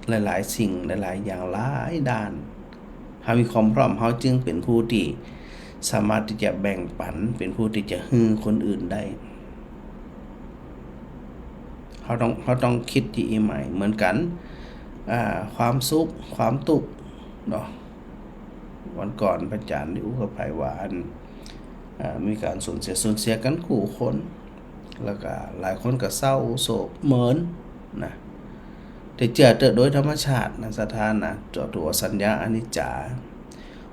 หลายๆ สิ่ง หลายๆ อย่าง หลายด้าน เฮามีความพร้อม เฮาจึงเป๋นผู้ตี้สามารถตี้จะแบ่งปัน เป๋นผู้ตี้จะหื้อคนอื่นได้ เฮาต้อง เฮาต้องกึ๊ดจาอี้ใหม่ เหมือนกั๋น อ่า ความสุข ความตุ๊กข์ เนาะ วันก่อนพระอาจ๋ารย์ได้อู้กับใผว่าอัน อ่า มีก๋านสูญเสีย สูญเสียกั๋นกู้คน แล้วก็หลายคนก็เศร้าโศกเหมินนะ แต่เจื้อเต๊อะโดยธรรมชาตินะ ศรัทธานะ ตั๋ว ตั๋วสัญญาอนิจจา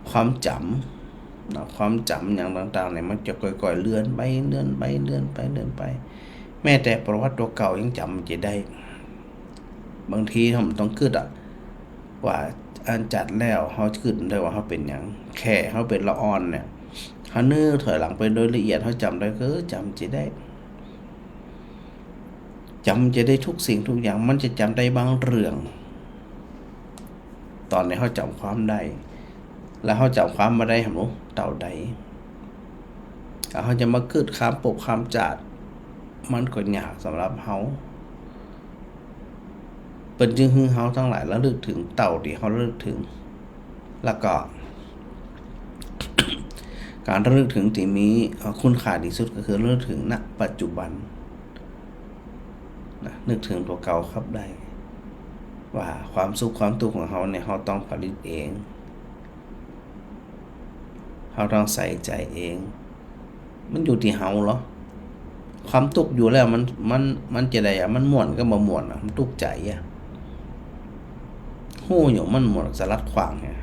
ความจ๋ำนะ ความจ๋ำอย่างต่างๆ เนี่ย มันจะค่อยๆ เลือนไป เลือนไป เลือนไป เลือนไป แม้แต่ประวัติตั๋วเก่ายังจ๋ำบ่ได้ บางทีเฮาต้องกึ๊ดอะ ว่าอันจัดแล้วเฮากึ๊ดได้ว่าเฮาเป๋นหยัง แค่เฮาเป๋นละอ่อนเนี่ย เฮานึกถอยหลังไปโดยละเอียด เฮาจ๋ำได้ก็จ๋ำบ่ได้ จ๋ำบ่ได้ทุกสิ่งทุกอย่าง มันจะจ๋ำได้บางเรื่อง ต๋อนนี้เฮาจ๋ำความได้ แล้วเฮาจ๋ำความบ่ได้ เฮาบ่ฮู้เต้าใด แล้วเฮาจะมากึ๊ดข้ามภพข้ามจาติ มันก็ยากสำหรับเฮา เปิ้นจึงหื้อเฮาตังหลายระลึกเถิงเต้าตี้เฮาระลึกเถิง แล้วก็ ก๋านระลึกเถิงตี้มี เอ่อ คุณค่าตี้สุดก็คือระลึกเถิง ณ ปัจจุบัน นะ นึกเถิงตั๋วเก่ากับได้ ว่าความสุขความตุ๊กข์ของเฮาเนี่ย เฮาต้องผลิตเอง เฮาต้องใส่ใจ๋เอง มันอยู่ตี้เฮาเหรอ ความตุ๊กข์อยู่แล้วมัน มัน มันจะใดอะ มันม่วนกับบ่ม่วนอะ มันตุ๊กข์ใจ๋อะ ฮู้อยู่มันม่วนสลัดขว้างเนี่ย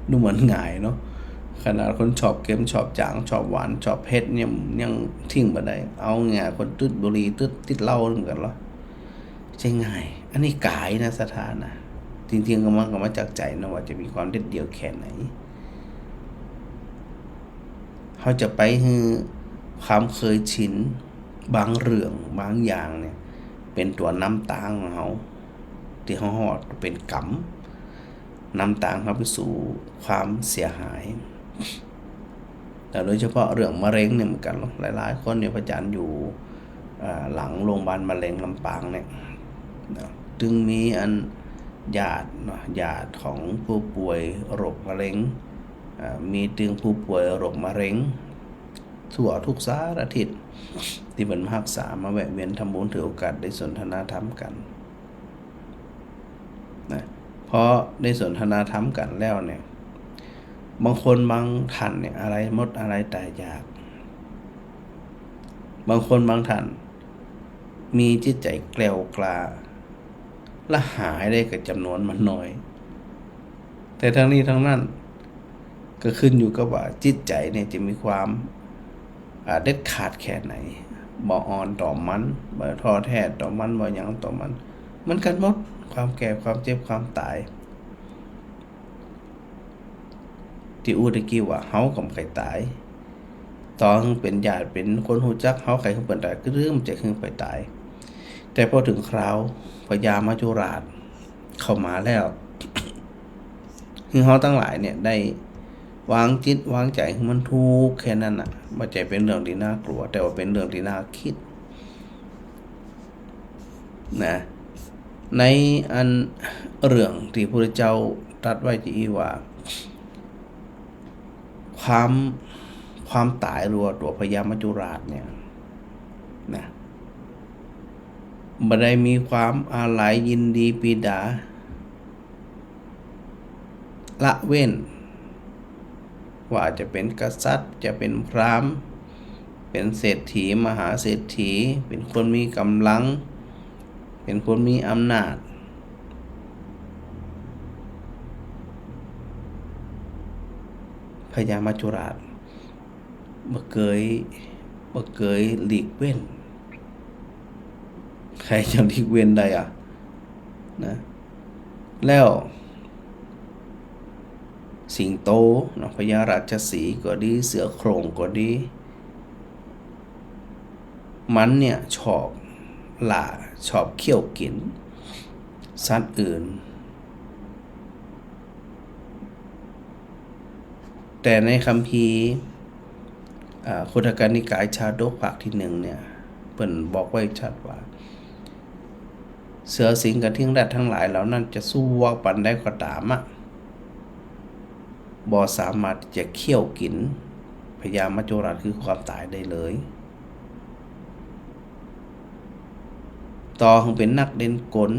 ดูเหมือนง่ายเนาะ ขนาดคนชอบเค็ม ชอบจ๋าง ชอบหวาน ชอบเผ็ดเนี่ย ยังทิ้งบ่ได้ เอาง่าย คนติดบุหรี่ ติด ติดเหล้าเหมือนกั๋นเหรอ ใจ้ง่าย อันนี้ก๋ายนะ ศรัทธานะ จริงๆ ก็มันก็มาจากใจ๋นะ ว่าจะมีความเด็ดเดี่ยวแค่ไหน เฮาจะไปหื้อความเคยชินบางเรื่องบางอย่างเนี่ย เป๋นตั๋วนำตางของเฮา ตี้เฮาฮอดเป๋นกรรม นำตางเฮาไปสู่ความเสียหาย แล้วโดยเฉพาะเรื่องมะเร็งเนี่ยเหมือนกั๋นเนาะ หลายๆ คนเนี่ย พระอาจ๋ารย์อยู่ อ่า หลังโรงพยาบาลมะเร็งลำปางเนี่ยนะ ตึงมีอันญาติเนาะ ญาติของผู้ป่วยโรคมะเร็ง อ่า มีตึงผู้ป่วยโรคมะเร็ง ทั่วทุกสารทิศ ตี้เปิ้นมาฮักษา มาแวะเวียนทำบุญ ถือโอกาสได้สนทนาธรรมกั๋น นะ พอได้สนทนาธรรมกั๋นแล้วเนี่ย บางคนบางท่านเนี่ย อะไรมดอะไรต๋ายอยาก บางคนบางท่าน มีจิตใจ๋แกล้วกล้า และหายได้ก็จ๋ำนวนมันน้อย แต่ทั้งนี้ทั้งนั้น ก็ขึ้นอยู่กับว่าจิตใจ๋เนี่ยจะมีความ อ่า เด็ดขาดแค่ไหน บ่อ่อนต่อมัน บ่ท้อแท้ต่อมัน บ่หยังต่อมัน เหมือนกั๋นหมด ความแก่ ความเจ็บ ความต๋าย ตี้อู้ตะกี้ว่าเฮาก็บ่ใค่ต๋าย ต่อเปิ่นญาติเป๋นคนฮู้จักเฮา ใค่หื้อเปิ้นต๋าย ก็ลืมจะหื้อไปต๋าย แต่พอเถิงคราวพญามัจจุราชเข้ามาแล้ว หื้อเฮาตังหลายเนี่ยได้วางจิตวางใจ๋หื้อมันถูกแค่นั้นน่ะ บ่ใจ้เป๋นเรื่องตี้น่ากลัว แต่ว่าเป๋นเรื่องตี้น่าคิดนะ ในอันเรื่องตี้พระพุทธเจ้าตรัสไว้ตี้อี้ว่า ความ ความต๋ายหรือว่าตั๋วพญามัจจุราชเนี่ยนะ บ่ได้มีความอาลัยยินดีปีดา ละเว้น ว่าจะเป๋นกษัตริย์ จะเป๋นพราหมณ์ เป๋นเศรษฐี มหาเศรษฐี เป๋นคนมีก๋ำลัง เป๋นคนมีอำนาจ พญามัจจุราชบ่เกย บ่เกยหลีกเว้น ใผจะหลีกเว้นได้อะนะ แล้วสิงโตเนาะ พญาราชสีห์ก็ดี เสือโคร่งก็ดี มันเนี่ยชอบล่า ชอบเคี่ยวกิ๋นสัตว์อื่น แต่ในคัมภีร์ อ่า คุตตกนิกายชาดกภาคตี้นึ่งเนี่ย เปิ้นบอกไว้ชัดว่า เสือสิงห์กระทิงแร็ดตังหลายเหล่านั้นจะสู้ว่าปานใดก็ต๋ามอะ บ่สามารถตี้จะเคี่ยวกิ๋นพญามัจจุราชคือความต๋ายได้เลย ต่อหื้อเป๋นนักเล่นกล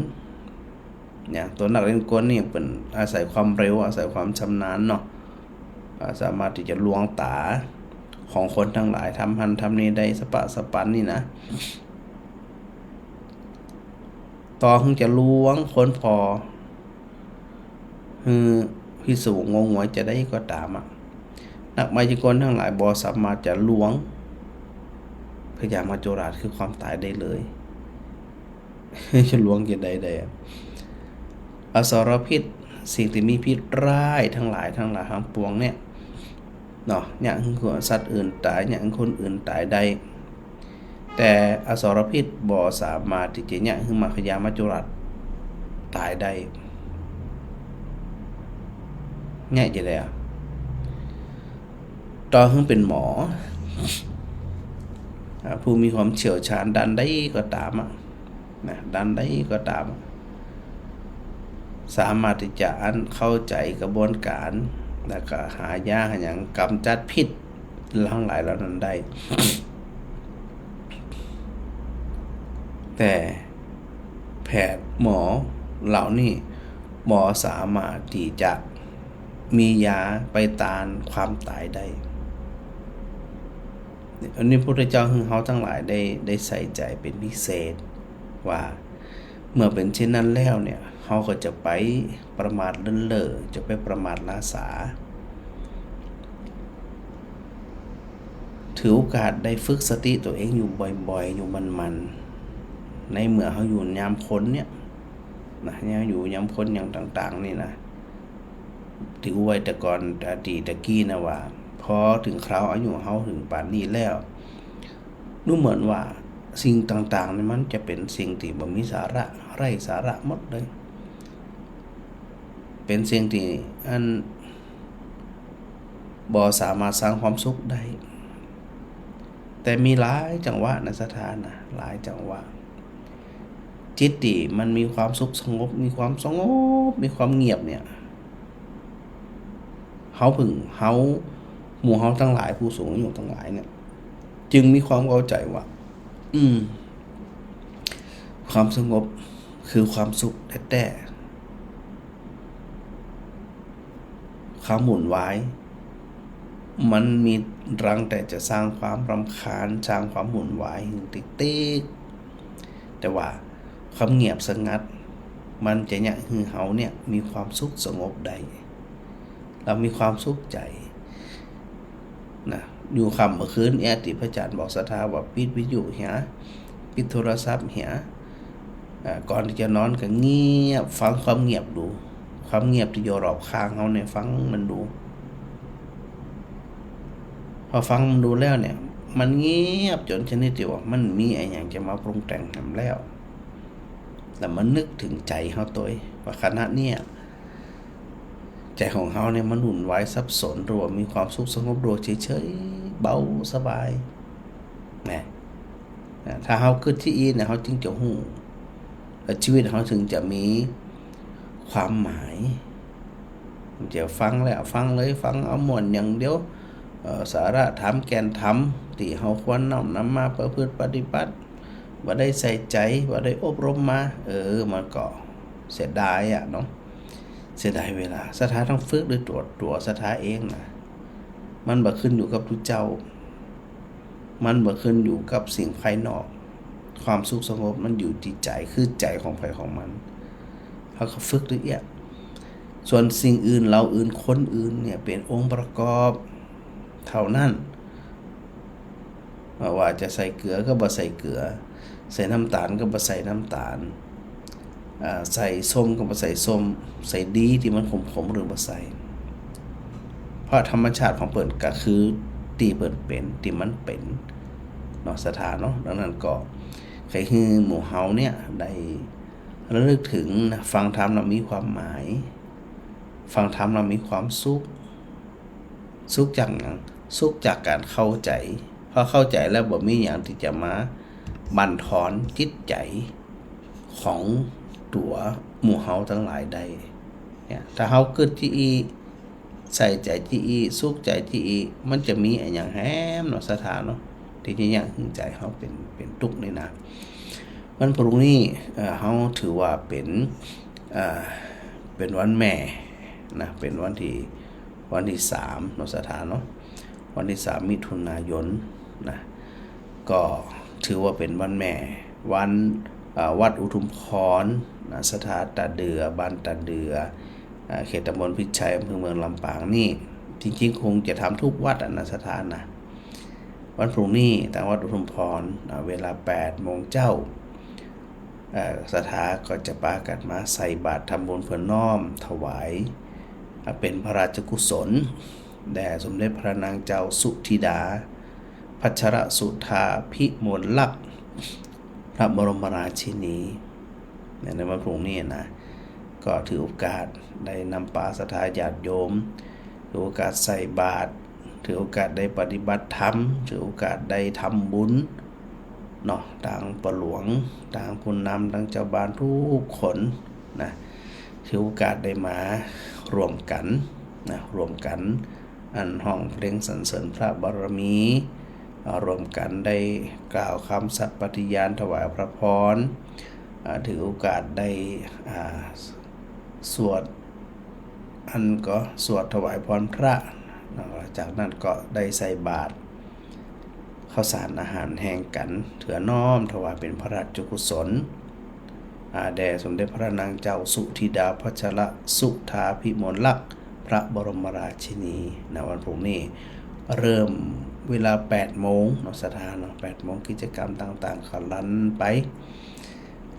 เนี่ย ตั๋วนักเล่นกลนี่เปิ้นอาศัยความเร็ว อาศัยความชำนาญเนาะ อ่า สามารถตี้จะลวงต๋าของคนตังหลาย ทำหั้นทำนี่ได้สะป๊ะสะปันนี่นะ ต่อหื้อจะลวงคนผ่อ หื้อพิศวงงงงวยจะได้ก็ต๋ามอะ นักมายากลตังหลายบ่สามารถจะลวงพญามัจจุราชคือความต๋ายได้เลย จะลวงจะได้ได้อะ อสรพิษ สิ่งตี้มีพิษร้ายตังหลายตังหลายตังปวงเนี่ยเนาะ เยียะหื้อสัตว์อื่นต๋าย เยียะหื้อคนอื่นต๋ายได้ แต่อสรพิษบ่สามารถตี้จะเยียะหื้อพญามัจจุราชต๋ายได้ เยียะจะได้อะ ต่อหื้อเป๋นหมอ อ่า ผู้มีความเชี่ยวชาญด้านใดก็ต๋ามอะ นะ ด้านใดก็ต๋าม สามารถตี้จะอันเข้าใจ๋กระบวนก๋าน แล้วก็หายาหาหยังก๋ำจัดพิษตังหลายเหล่านั้นได้ แต่แพทย์หมอเหล่านี้บ่สามารถตี้จะมียาไปต้านความต๋ายได้ อันนี้พระพุทธเจ้าหื้อเฮาตังหลายได้ ได้ใส่ใจ๋เป๋นพิเศษ ว่าเมื่อเป๋นเช่นนั้นแล้วเนี่ย เฮาก็จะไปประมาทเลินเล่อ จะไปประมาทล้าสา ถือโอกาสได้ฝึกสติตั๋วเองอยู่บ่อยๆ อยู่หมั่นๆ ในเมื่อเฮาอยู่ยามคนเนี่ยนะ เนี่ยอยู่ยามคนอย่างต่างๆ นี่นะ ตี้อู้ไว้แต่ก่อน อดีตตะกี้นะว่า พอเถิงคราวอายุเฮาเถิงป่านนี้แล้ว ดูเหมือนว่าสิ่งต่างๆ นี่มันจะเป๋นสิ่งตี้บ่มีสาระ ไร้สาระหมดเลย เป๋นสิ่งตี้อันบ่สามารถสร้างความสุขได้ แต่มีหลายจังหวะนะศรัทธานะ หลายจังหวะ จิตตี้มันมีความสุขสงบ มีความสงบ มีความเงียบเนี่ย เฮาเพิ่ง เฮา หมู่เฮาตังหลาย ผู้สูงอายุตังหลายเนี่ย จึงมีความเข้าใจ๋ว่า อืม ความสงบคือความสุขแต๊ๆ ความวุ่นวาย มันมีรังแต่จะสร้างความรำคาญ สร้างความวุ่นวายหื้อติ๊กๆ แต่ว่าความเงียบสงัด มันจะเยียะหื้อเฮาเนี่ยมีความสุขสงบได้ เฮามีความสุขใจ๋ นะ อยู่ค่ำเมื่อคืนเอี้ย ตี้พระอาจ๋ารย์บอกศรัทธาว่าปิดวิทยุเหีย ปิดโทรศัพท์เหีย อ่า ก่อนตี้จะนอนก็เงียบ ฟังความเงียบดู ความเงียบตี้อยู่รอบข้างเฮาเนี่ย ฟังมันดู อฟังมันดูแล้วเนี่ย มันเงียบจ๋นชนิดตี้ว่ามันมีอะหยังจะมาปรุงแต่งแหมแล้ว แล้วมันนึกเถิงใจ๋เฮาตวยว่าขณะเนี้ย ใจ๋ของเฮาเนี่ยมันวุ่นวายสับสน หรือว่ามีความสุขสงบ หรือว่าเฉยๆ เบาสบาย นะ นะ ถ้าเฮากึ๊ดจาอี้เนี่ย เฮาจึงจะฮู้ แล้วชีวิตเฮาถึงจะมีความหมาย จะฟังแล้วฟังเลย ฟังเอาม่วนอย่างเดียว เอ่อ สาระธรรมแก่นธรรมตี้เฮาควรน้อมนำมาประพฤติปฏิบัติ บ่ได้ใส่ใจ๋ บ่ได้อบรมมา เออ มันก็เสียดายอะเนาะ เสียดายเวลา ศรัทธาต้องฝึกด้วยตั๋ว ตั๋วศรัทธาเองนะ มันบ่ขึ้นอยู่กับตุ๊เจ้า มันบ่ขึ้นอยู่กับสิ่งภายนอก ความสุขสงบมันอยู่ตี้ใจ๋ คือใจ๋ของใผของมัน เฮาก็ฝึกละเอียด ส่วนสิ่งอื่น เหล่าอื่น คนอื่นเนี่ย เป๋นองค์ประกอบเท่านั้น ว่าจะใส่เกลือก็บ่ใส่เกลือ ใส่น้ำตาลก็บ่ใส่น้ำตาล อ่า ใส่ส้มก็บ่ใส่ส้ม ใส่ดีตี้มันขมๆ หรือบ่ใส่ เพราะธรรมชาติของเปิ้นก็คือตี้เปิ้นเป๋น ตี้มันเป๋นเนาะ ศรัทธาเนาะ ดังนั้นก็ใค่หื้อหมู่เฮาเนี่ยได้ระลึกเถิงนะ ฟังธรรมแล้วมีความหมาย ฟังธรรมแล้วมีความสุข สุขจากหยัง สุขจากก๋านเข้าใจ๋ พอเข้าใจ๋แล้วบ่มีหยังตี้จะมาบั่นทอนจิตใจ๋ของตั๋วหมู่เฮาตังหลายได้ เนี่ย ถ้าเฮากึ๊ดจาอี้ ใส่ใจ๋จาอี้ สุขใจ๋จาอี้ มันจะมีอะหยังแหมเนาะ ศรัทธาเนาะ ตี้จะยังหื้อใจ๋เฮาเป๋น เป๋นตุ๊กข์นี่นะ วันพรุ่งนี้ เอ่อ เฮาถือว่าเป๋น เอ่อ เป๋นวันแม่นะ เป๋นวันตี้ วันตี้สามเนาะ ศรัทธาเนาะ วันตี้สามมิถุนายนนะ ก็ถือว่าเป๋นวันแม่ วัน เอ่อ วัดอุทุมพรนะ ศรัทธาตาเดือ บ้านตาเดือ เอ่อ เขตตำบลพิชัย อำเภอเมืองลำปางนี่ จริงๆ คงจะทำทุกวัดอะนะ ศรัทธานะ วันพรุ่งนี้ ตางวัดอุทุมพร อ่า เวลาแปดโมงเจ๊า เอ่อ ศรัทธาก็จะปากั๋นมาใส่บาตรทำบุญเพื่อน้อมถวาย อ่า เป๋นพระราชกุศล แด่สมเด็จพระนางเจ้าสุธิดา พัชรสุธาภิมลลักษณ์ พระบรมราชินี ในวันพรุ่งนี้นะ ก็ถือโอกาสได้นำปาศรัทธาญาติโยม ถือโอกาสใส่บาตร ถือโอกาสได้ปฏิบัติธรรม ถือโอกาสได้ทำบุญเนาะ ตางป้อหลวง ตางผู้นำ ตางเจ้าบ้านทุกคนนะ ถือโอกาสได้มาร่วมกั๋นนะ ร่วมกั๋น อันฮ้องเพลงสรรเสริญพระบารมี อ่า ร่วมกั๋นได้กล่าวกำสัตย์ปฏิญาณถวายพระพร อ่า ถือโอกาสได้ อ่า สวด อันก็สวดถวายพรพระ แล้วจากนั้นก็ได้ใส่บาตร ข้าวสารอาหารแห้งกั๋น เพื่อน้อมถวายเป๋นพระราชกุศล อ่า แด่สมเด็จพระนางเจ้าสุธิดาพัชรสุธาภิมลลักษณ์ พระบรมราชินีนะ วันพรุ่งนี้เริ่มเวลาแปดโมงเนาะ ศรัทธาเนาะ แปดโมง กิจกรรมต่างๆ ก็รันไป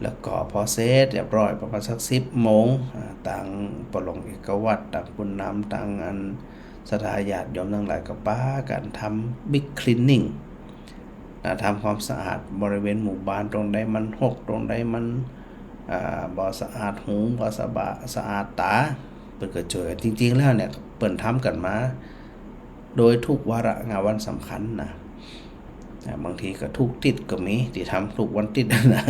แล้วก็พอเสร็จเรียบร้อยประมาณสักสิบโมง อ่า ตางป้อหลวงเอกวัฒน์ ตางผู้นำ ตางอันศรัทธาญาติโยมตังหลายก็ปากั๋นทำ บิ๊กคลีนนิ่ง นะ ทำความสะอาดบริเวณหมู่บ้าน ตรงใดมันฮก ตรงใดมัน อ่า บ่สะอาดหู บ่สะบะ สะอาดต๋า เปิ้นก็จ้วยกั๋น จริงๆ แล้วเนี่ย เปิ้นทำกั๋นมา โดยทุกวาระงานวันสำคัญนะ อ่า บางทีก็ทุกติ๊ดก็มี ตี้ทำทุกวันติ๊ดนะ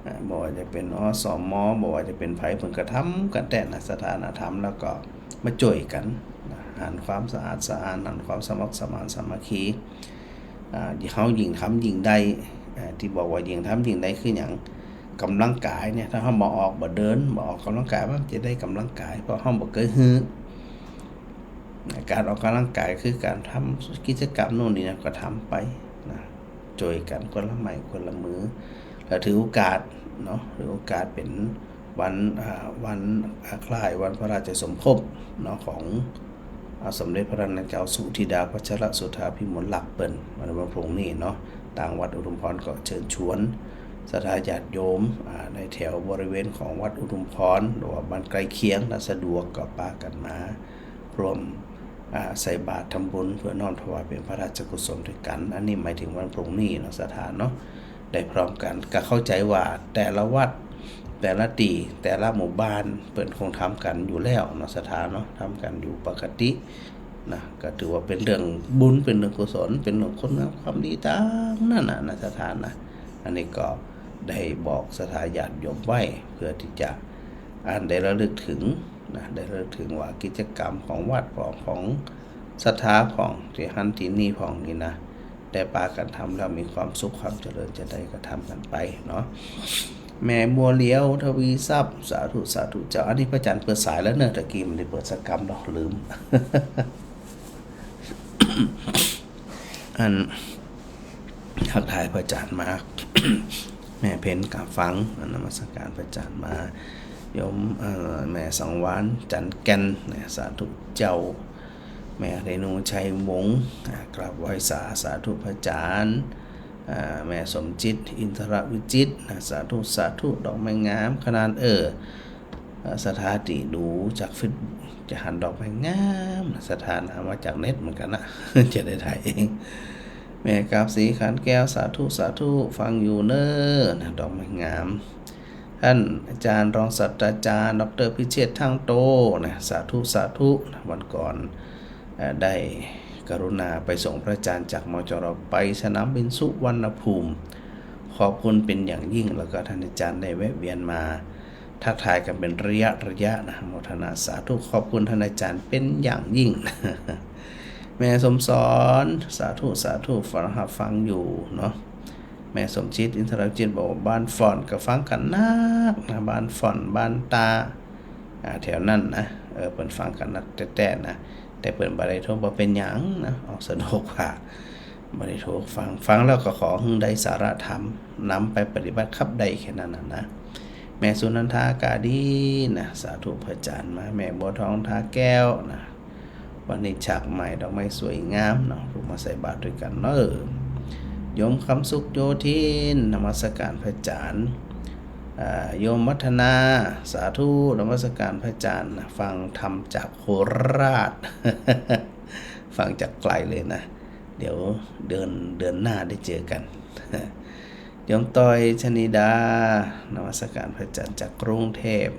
อ่า บ่ว่าจะเป๋น อสม บ่ว่าจะเป๋นใผ เปิ้นก็ทำกั๋นแต๊นะ ศรัทธานะ ทำแล้วก็มาจ้วยกั๋นนะ หันความสะอาดสะอ้าน หันความสมัครสมานสามัคคี อ่า เฮายิ่งทำยิ่งได้ อ่า ตี้บอกว่ายิ่งทำยิ่งได้คือหยัง ก๋ำลังกายเนี่ย ถ้าเฮาบ่ออก บ่เดิน บ่ออกก๋ำลังกาย มันจะได้ก๋ำลังกาย เพราะเฮาบ่เกยหื้อ ก๋านออกก๋ำลังกายคือก๋านทำกิจกรรมโน่นนี่นั่นก็ทำไปนะ จ้วยกั๋นคนละไม้คนละมือ แล้วถือโอกาสเนาะ ถือโอกาสเป๋นวัน อ่า วัน อ่า คล้ายวันพระราชสมภพเนาะ ของ อ่า สมเด็จพระนางเจ้าสุธิดาพัชรสุธาภิมลลักษณ์เปิ้น วัน วันพรุ่งนี้เนาะ ตางวัดอุทุมพรก็เชิญชวนศรัทธาญาติโยม อ่า ในแถวบริเวณของวัดอุทุมพร หรือว่าบ้านใก้เคียง ถ้าสะดวกก็ปากั๋นมาร่วม อ่า ใส่บาตรทำบุญเพื่อน้อมถวายเป๋นพระราชกุศลตวยกั๋น อันนี้หมายเถิงวันพรุ่งนี้เนาะ ศรัทธาเนาะ ได้พร้อมกั๋น ก็เข้าใจ๋ว่าแต่ละวัด แต่ละตี้ แต่ละหมู่บ้าน เปิ้นคงทำกั๋นอยู่แล้วเนาะ ศรัทธาเนาะ ทำกั๋นอยู่ปกตินะ ก็ถือว่าเป๋นเรื่องบุญ เป๋นเรื่องกุศล เป๋นเรื่องคุณงามความดีตังนั้นน่ะนะ ศรัทธานะ อันนี้ก็ได้บอกศรัทธาญาติโยมไว้ เพื่อตี้จะ อันได้ระลึกเถิงนะ ได้ระลึกเถิงว่ากิจกรรมของวัดพ่อง ของศรัทธาพ่อง ตี้หั้นตี้นี่พ่องนี่นะ ได้ปากั๋นทำแล้วมีความสุขความเจริญจะใดก็ทำกั๋นไปเนาะ แม่บัวเหลียว ทวีทรัพย์ สาธุ สาธุเจ้า อันนี้พระอาจารย์เปิดสายแล้วเนาะ ตะกี้บ่ได้เปิดสักกำดอก ลืม อัน ทักทายพระอาจารย์มา แม่เพ็ญกาบฟัง นมัสการพระอาจารย์มา โยม เอ่อ แม่สังวาลย์ จันทน์แก่นนะ สาธุเจ้า แม่เรนู ชัยวงศ์ อ่า กราบไหว้สา สาธุพระอาจารย์ อ่า แม่สมจิต อินทรวิจิตรนะ สาธุ สาธุ ดอกไม้งามขนาด เออ เอ่อ ศรัทธาตี้ดูจากเฟซจะหันดอกไม้งามนะ ศรัทธานะ มาจากเน็ตเหมือนกั๋นนะ จะได้ถ่ายเอง แม่กาบศรี ขันแก้ว สาธุ สาธุ ฟังอยู่เน้อนะ ดอกไม้งาม ต้านอาจารย์รองศาสตราจารย์ ด็อกเตอร์ พิเชษฐ์ ทั่งโตนะ สาธุ สาธุนะ วันก่อน เอ่อ ได้กรุณาไปส่งพระอาจารย์จาก มจร ไปสนามบินสุวรรณภูมิ ขอบคุณเป๋นอย่างยิ่ง แล้วก็ต้านอาจารย์ได้แวะเวียนมาทักทายกั๋นเป๋นระยะระยะนะ โมทนาสาธุ ขอบคุณต้านอาจารย์เป๋นอย่างยิ่ง แม่สมสอน สาธุ สาธุ ฟัง ฮับฟังอยู่เนาะ แม่สมจิต อินทรวิจิตร บอกว่าบ้านฝ่อนก็ฟังกั๋นนักนะ บ้านฝ่อน บ้านตา อ่า แถวนั้นนะ เออ เปิ้นฟังกั๋นนักแต๊ๆ นะ แต่เปิ้นบ่ได้โทร บ่เป๋นหยังนะ ออกสะดวกกว่า บ่ได้โทรฟัง ฟังแล้วก็ขอหื้อได้สาระธรรม นำไปปฏิบัติครับ ได้แค่นั้นน่ะนะ แม่สุนันทา กาดีนะ สาธุพระอาจารย์มา แม่บัวทอง ทาแก้วนะ วันนี้ฉากใหม่ ดอกไม้สวยงามเนาะ ลูกมาใส่บาตรตวยกั๋นเนาะ โยมคำสุข โยธิน นมัสการพระอาจารย์ อ่า โยมวัฒนา สาธุ นมัสการพระอาจารย์นะ ฟังธรรมจากโคราช ฟังจากไกลเลยนะ เดี๋ยวเดือน เดือนหน้าได้เจอกั๋น โยมต้อย ชนิดา นมัสการพระอาจารย์จากกรุงเทพฯ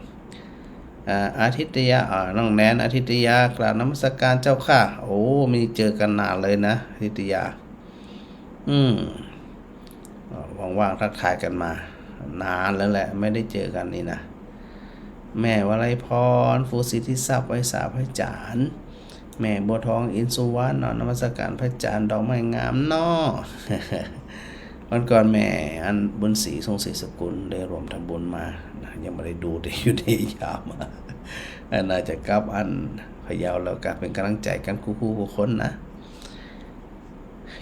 อ่า อาทิตยา อ่า น้องแนน อาทิตยา กราบนมัสการเจ้าค่ะ โอ้ ไม่เจอกั๋นนานเลยนะ อาทิตยา อืม เอ่อ ว่างๆ ทักทายกั๋นมา นานแล้วแหละ ไม่ได้เจอกั๋นนี่นะ แม่วลัยพร ฟูสิทธิทรัพย์ ไหว้สาพระอาจารย์ แม่บัวทอง อินสุวรรณ เนาะ นมัสการพระอาจารย์ ดอกไม้งามเนาะ วันก่อนแม่อันบุญศรี ทรงศรีสกุล ได้ร่วมทำบุญมานะ ยังบ่ได้ดู แต่อยู่ในยาม อันน่าจะกลับอันพะเยาแล้ว ก็เป๋นก๋ำลังใจ๋กั๋นกู้ๆ กู้คนนะ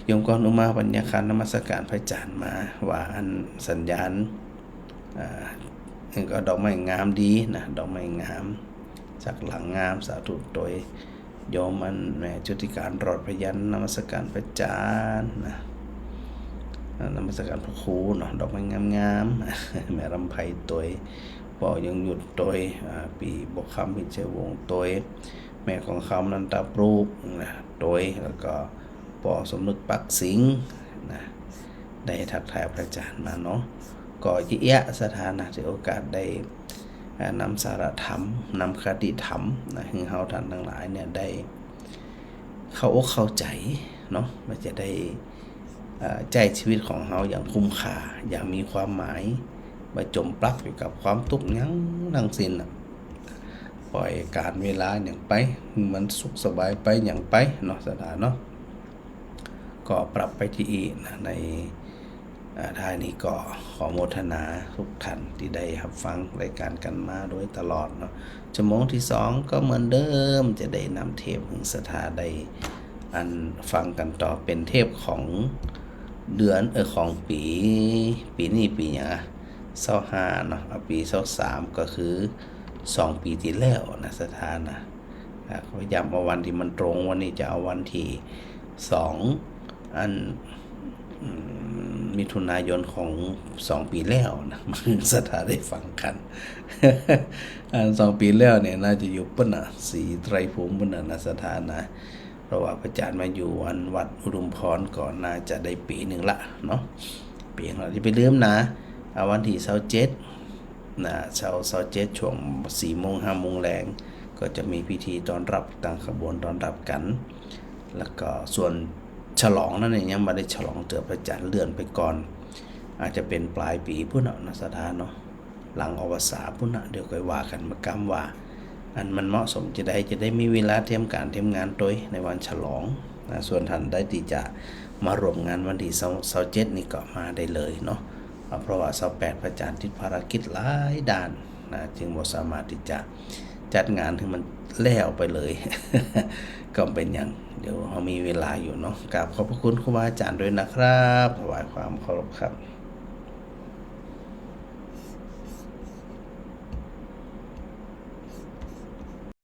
โยมกรอุมา ปัญญาคาร นมัสการพระอาจารย์มา ว่าอันสัญญาณ อ่า นี่ก็ดอกไม้งามดีนะ ดอกไม้งาม สักหลังงาม สาธุตวย โยมอันแม่ชุติการ รอดพยัญชนะ นมัสการพระอาจารย์นะ อ่า นมัสการพระครูเนาะ ดอกไม้งามๆ แม่รำไพตวย ป้อยงยุทธตวย อ่า ปี้บัวคำ พิชัยวงศ์ตวย แม่กองคำ นันตาปลูกนะ ตวย แล้วก็ ป้อสมนึก ปักสิงห์นะ ได้ทักทายพระอาจารย์มาเนาะ ก็เยียะๆ ศรัทธานะ ถือโอกาสได้ อ่า นำสาระธรรม นำคติธรรมนะ หื้อเฮาท่านตังหลายเนี่ยได้เข้าอกเข้าใจ๋เนาะ ว่าจะได้ อ่า ใจ๊ชีวิตของเฮาอย่างคุ้มค่า อย่างมีความหมาย บ่จ๋มปลักอยู่กับความตุ๊กข์หยังตังสิ้นน่ะ ป้อยก๋าลเวลาหยังไป หื้อมันสุขสบายไปหยังไปเนาะ ศรัทธาเนาะ ก็ปรับไปตี้อี้นะ ใน อ่า ท้ายนี้ก็ขอโมทนาทุกท่านตี้ได้ฮับฟังรายก๋านกั๋นมาโดยตลอดเนาะ ชั่วโมงตี้สองก็เหมือนเดิม จะได้นำเทปหื้อศรัทธาได้อันฟังกั๋นต่อ เป๋นเทปของเดือน เออ ของปี๋ ปี๋นี้ปี๋หยังอะ ซาวห้าเนาะ เอาปี๋ซาวสามก็คือสองปี๋ตี้แล้วนะ ศรัทธานะ อ่า พยายามเอาวันตี้มันตรง วันนี้จะเอาวันตี้สอง อัน อืม มิถุนายนของสองปี๋แล้วนะ ศรัทธาได้ฟังกั๋น อันสองปี๋แล้วเนี่ยน่าจะอยู่ปุ้นน่ะ ศรีไตรภูมิปุ้นน่ะนะ ศรัทธานะ ราะว่าพระอาจารย์มาอยู่อันวัดอุทุมพรก็น่าจะได้ปี๋นึ่งละเนาะ ปี๋นึ่งละ จะไปลืมนะ อ่า วันตี้ซาวเจ็ดนะ ซาว ซาวเจ็ด ช่วงสี่โมงห้าโมงแลง ก็จะมีพิธีต้อนรับ ตั้งขบวนต้อนรับกั๋น แล้วก็ส่วนฉลองนั้นเนี่ยยังบ่ได้ฉลองเตื้อ พระอาจารย์เลื่อนไปก่อน อาจจะเป๋นป๋ายปี๋ปู๊นเนาะ นะศรัทธาเนาะ หลังออกพรรษาปู๊นนะ เดี๋ยวค่อยว่ากั๋น บ่ากำว่า อันมันเหมาะสมจาใด จะได้มีเวลาเตรียมก๋านเตรียมงานตวยในวันฉลองนะ ส่วนต้านใดตี้จะมาร่วมงานวันตี้ซาว ซาวเจ็ดนี่ก็มาได้เลยเนาะ อ่า เพราะว่าซาวแปดพระอาจารย์ติดภารกิจหลายด้านนะ จึงบ่สามารถตี้จะจัดงานหื้อมันแล้วไปเลย ก็บ่เป๋นหยัง เดี๋ยวเฮามีเวลาอยู่เนาะ กราบขอบพระคุณครูบาอาจารย์ด้วยนะครับ ถวายความเคารพครับ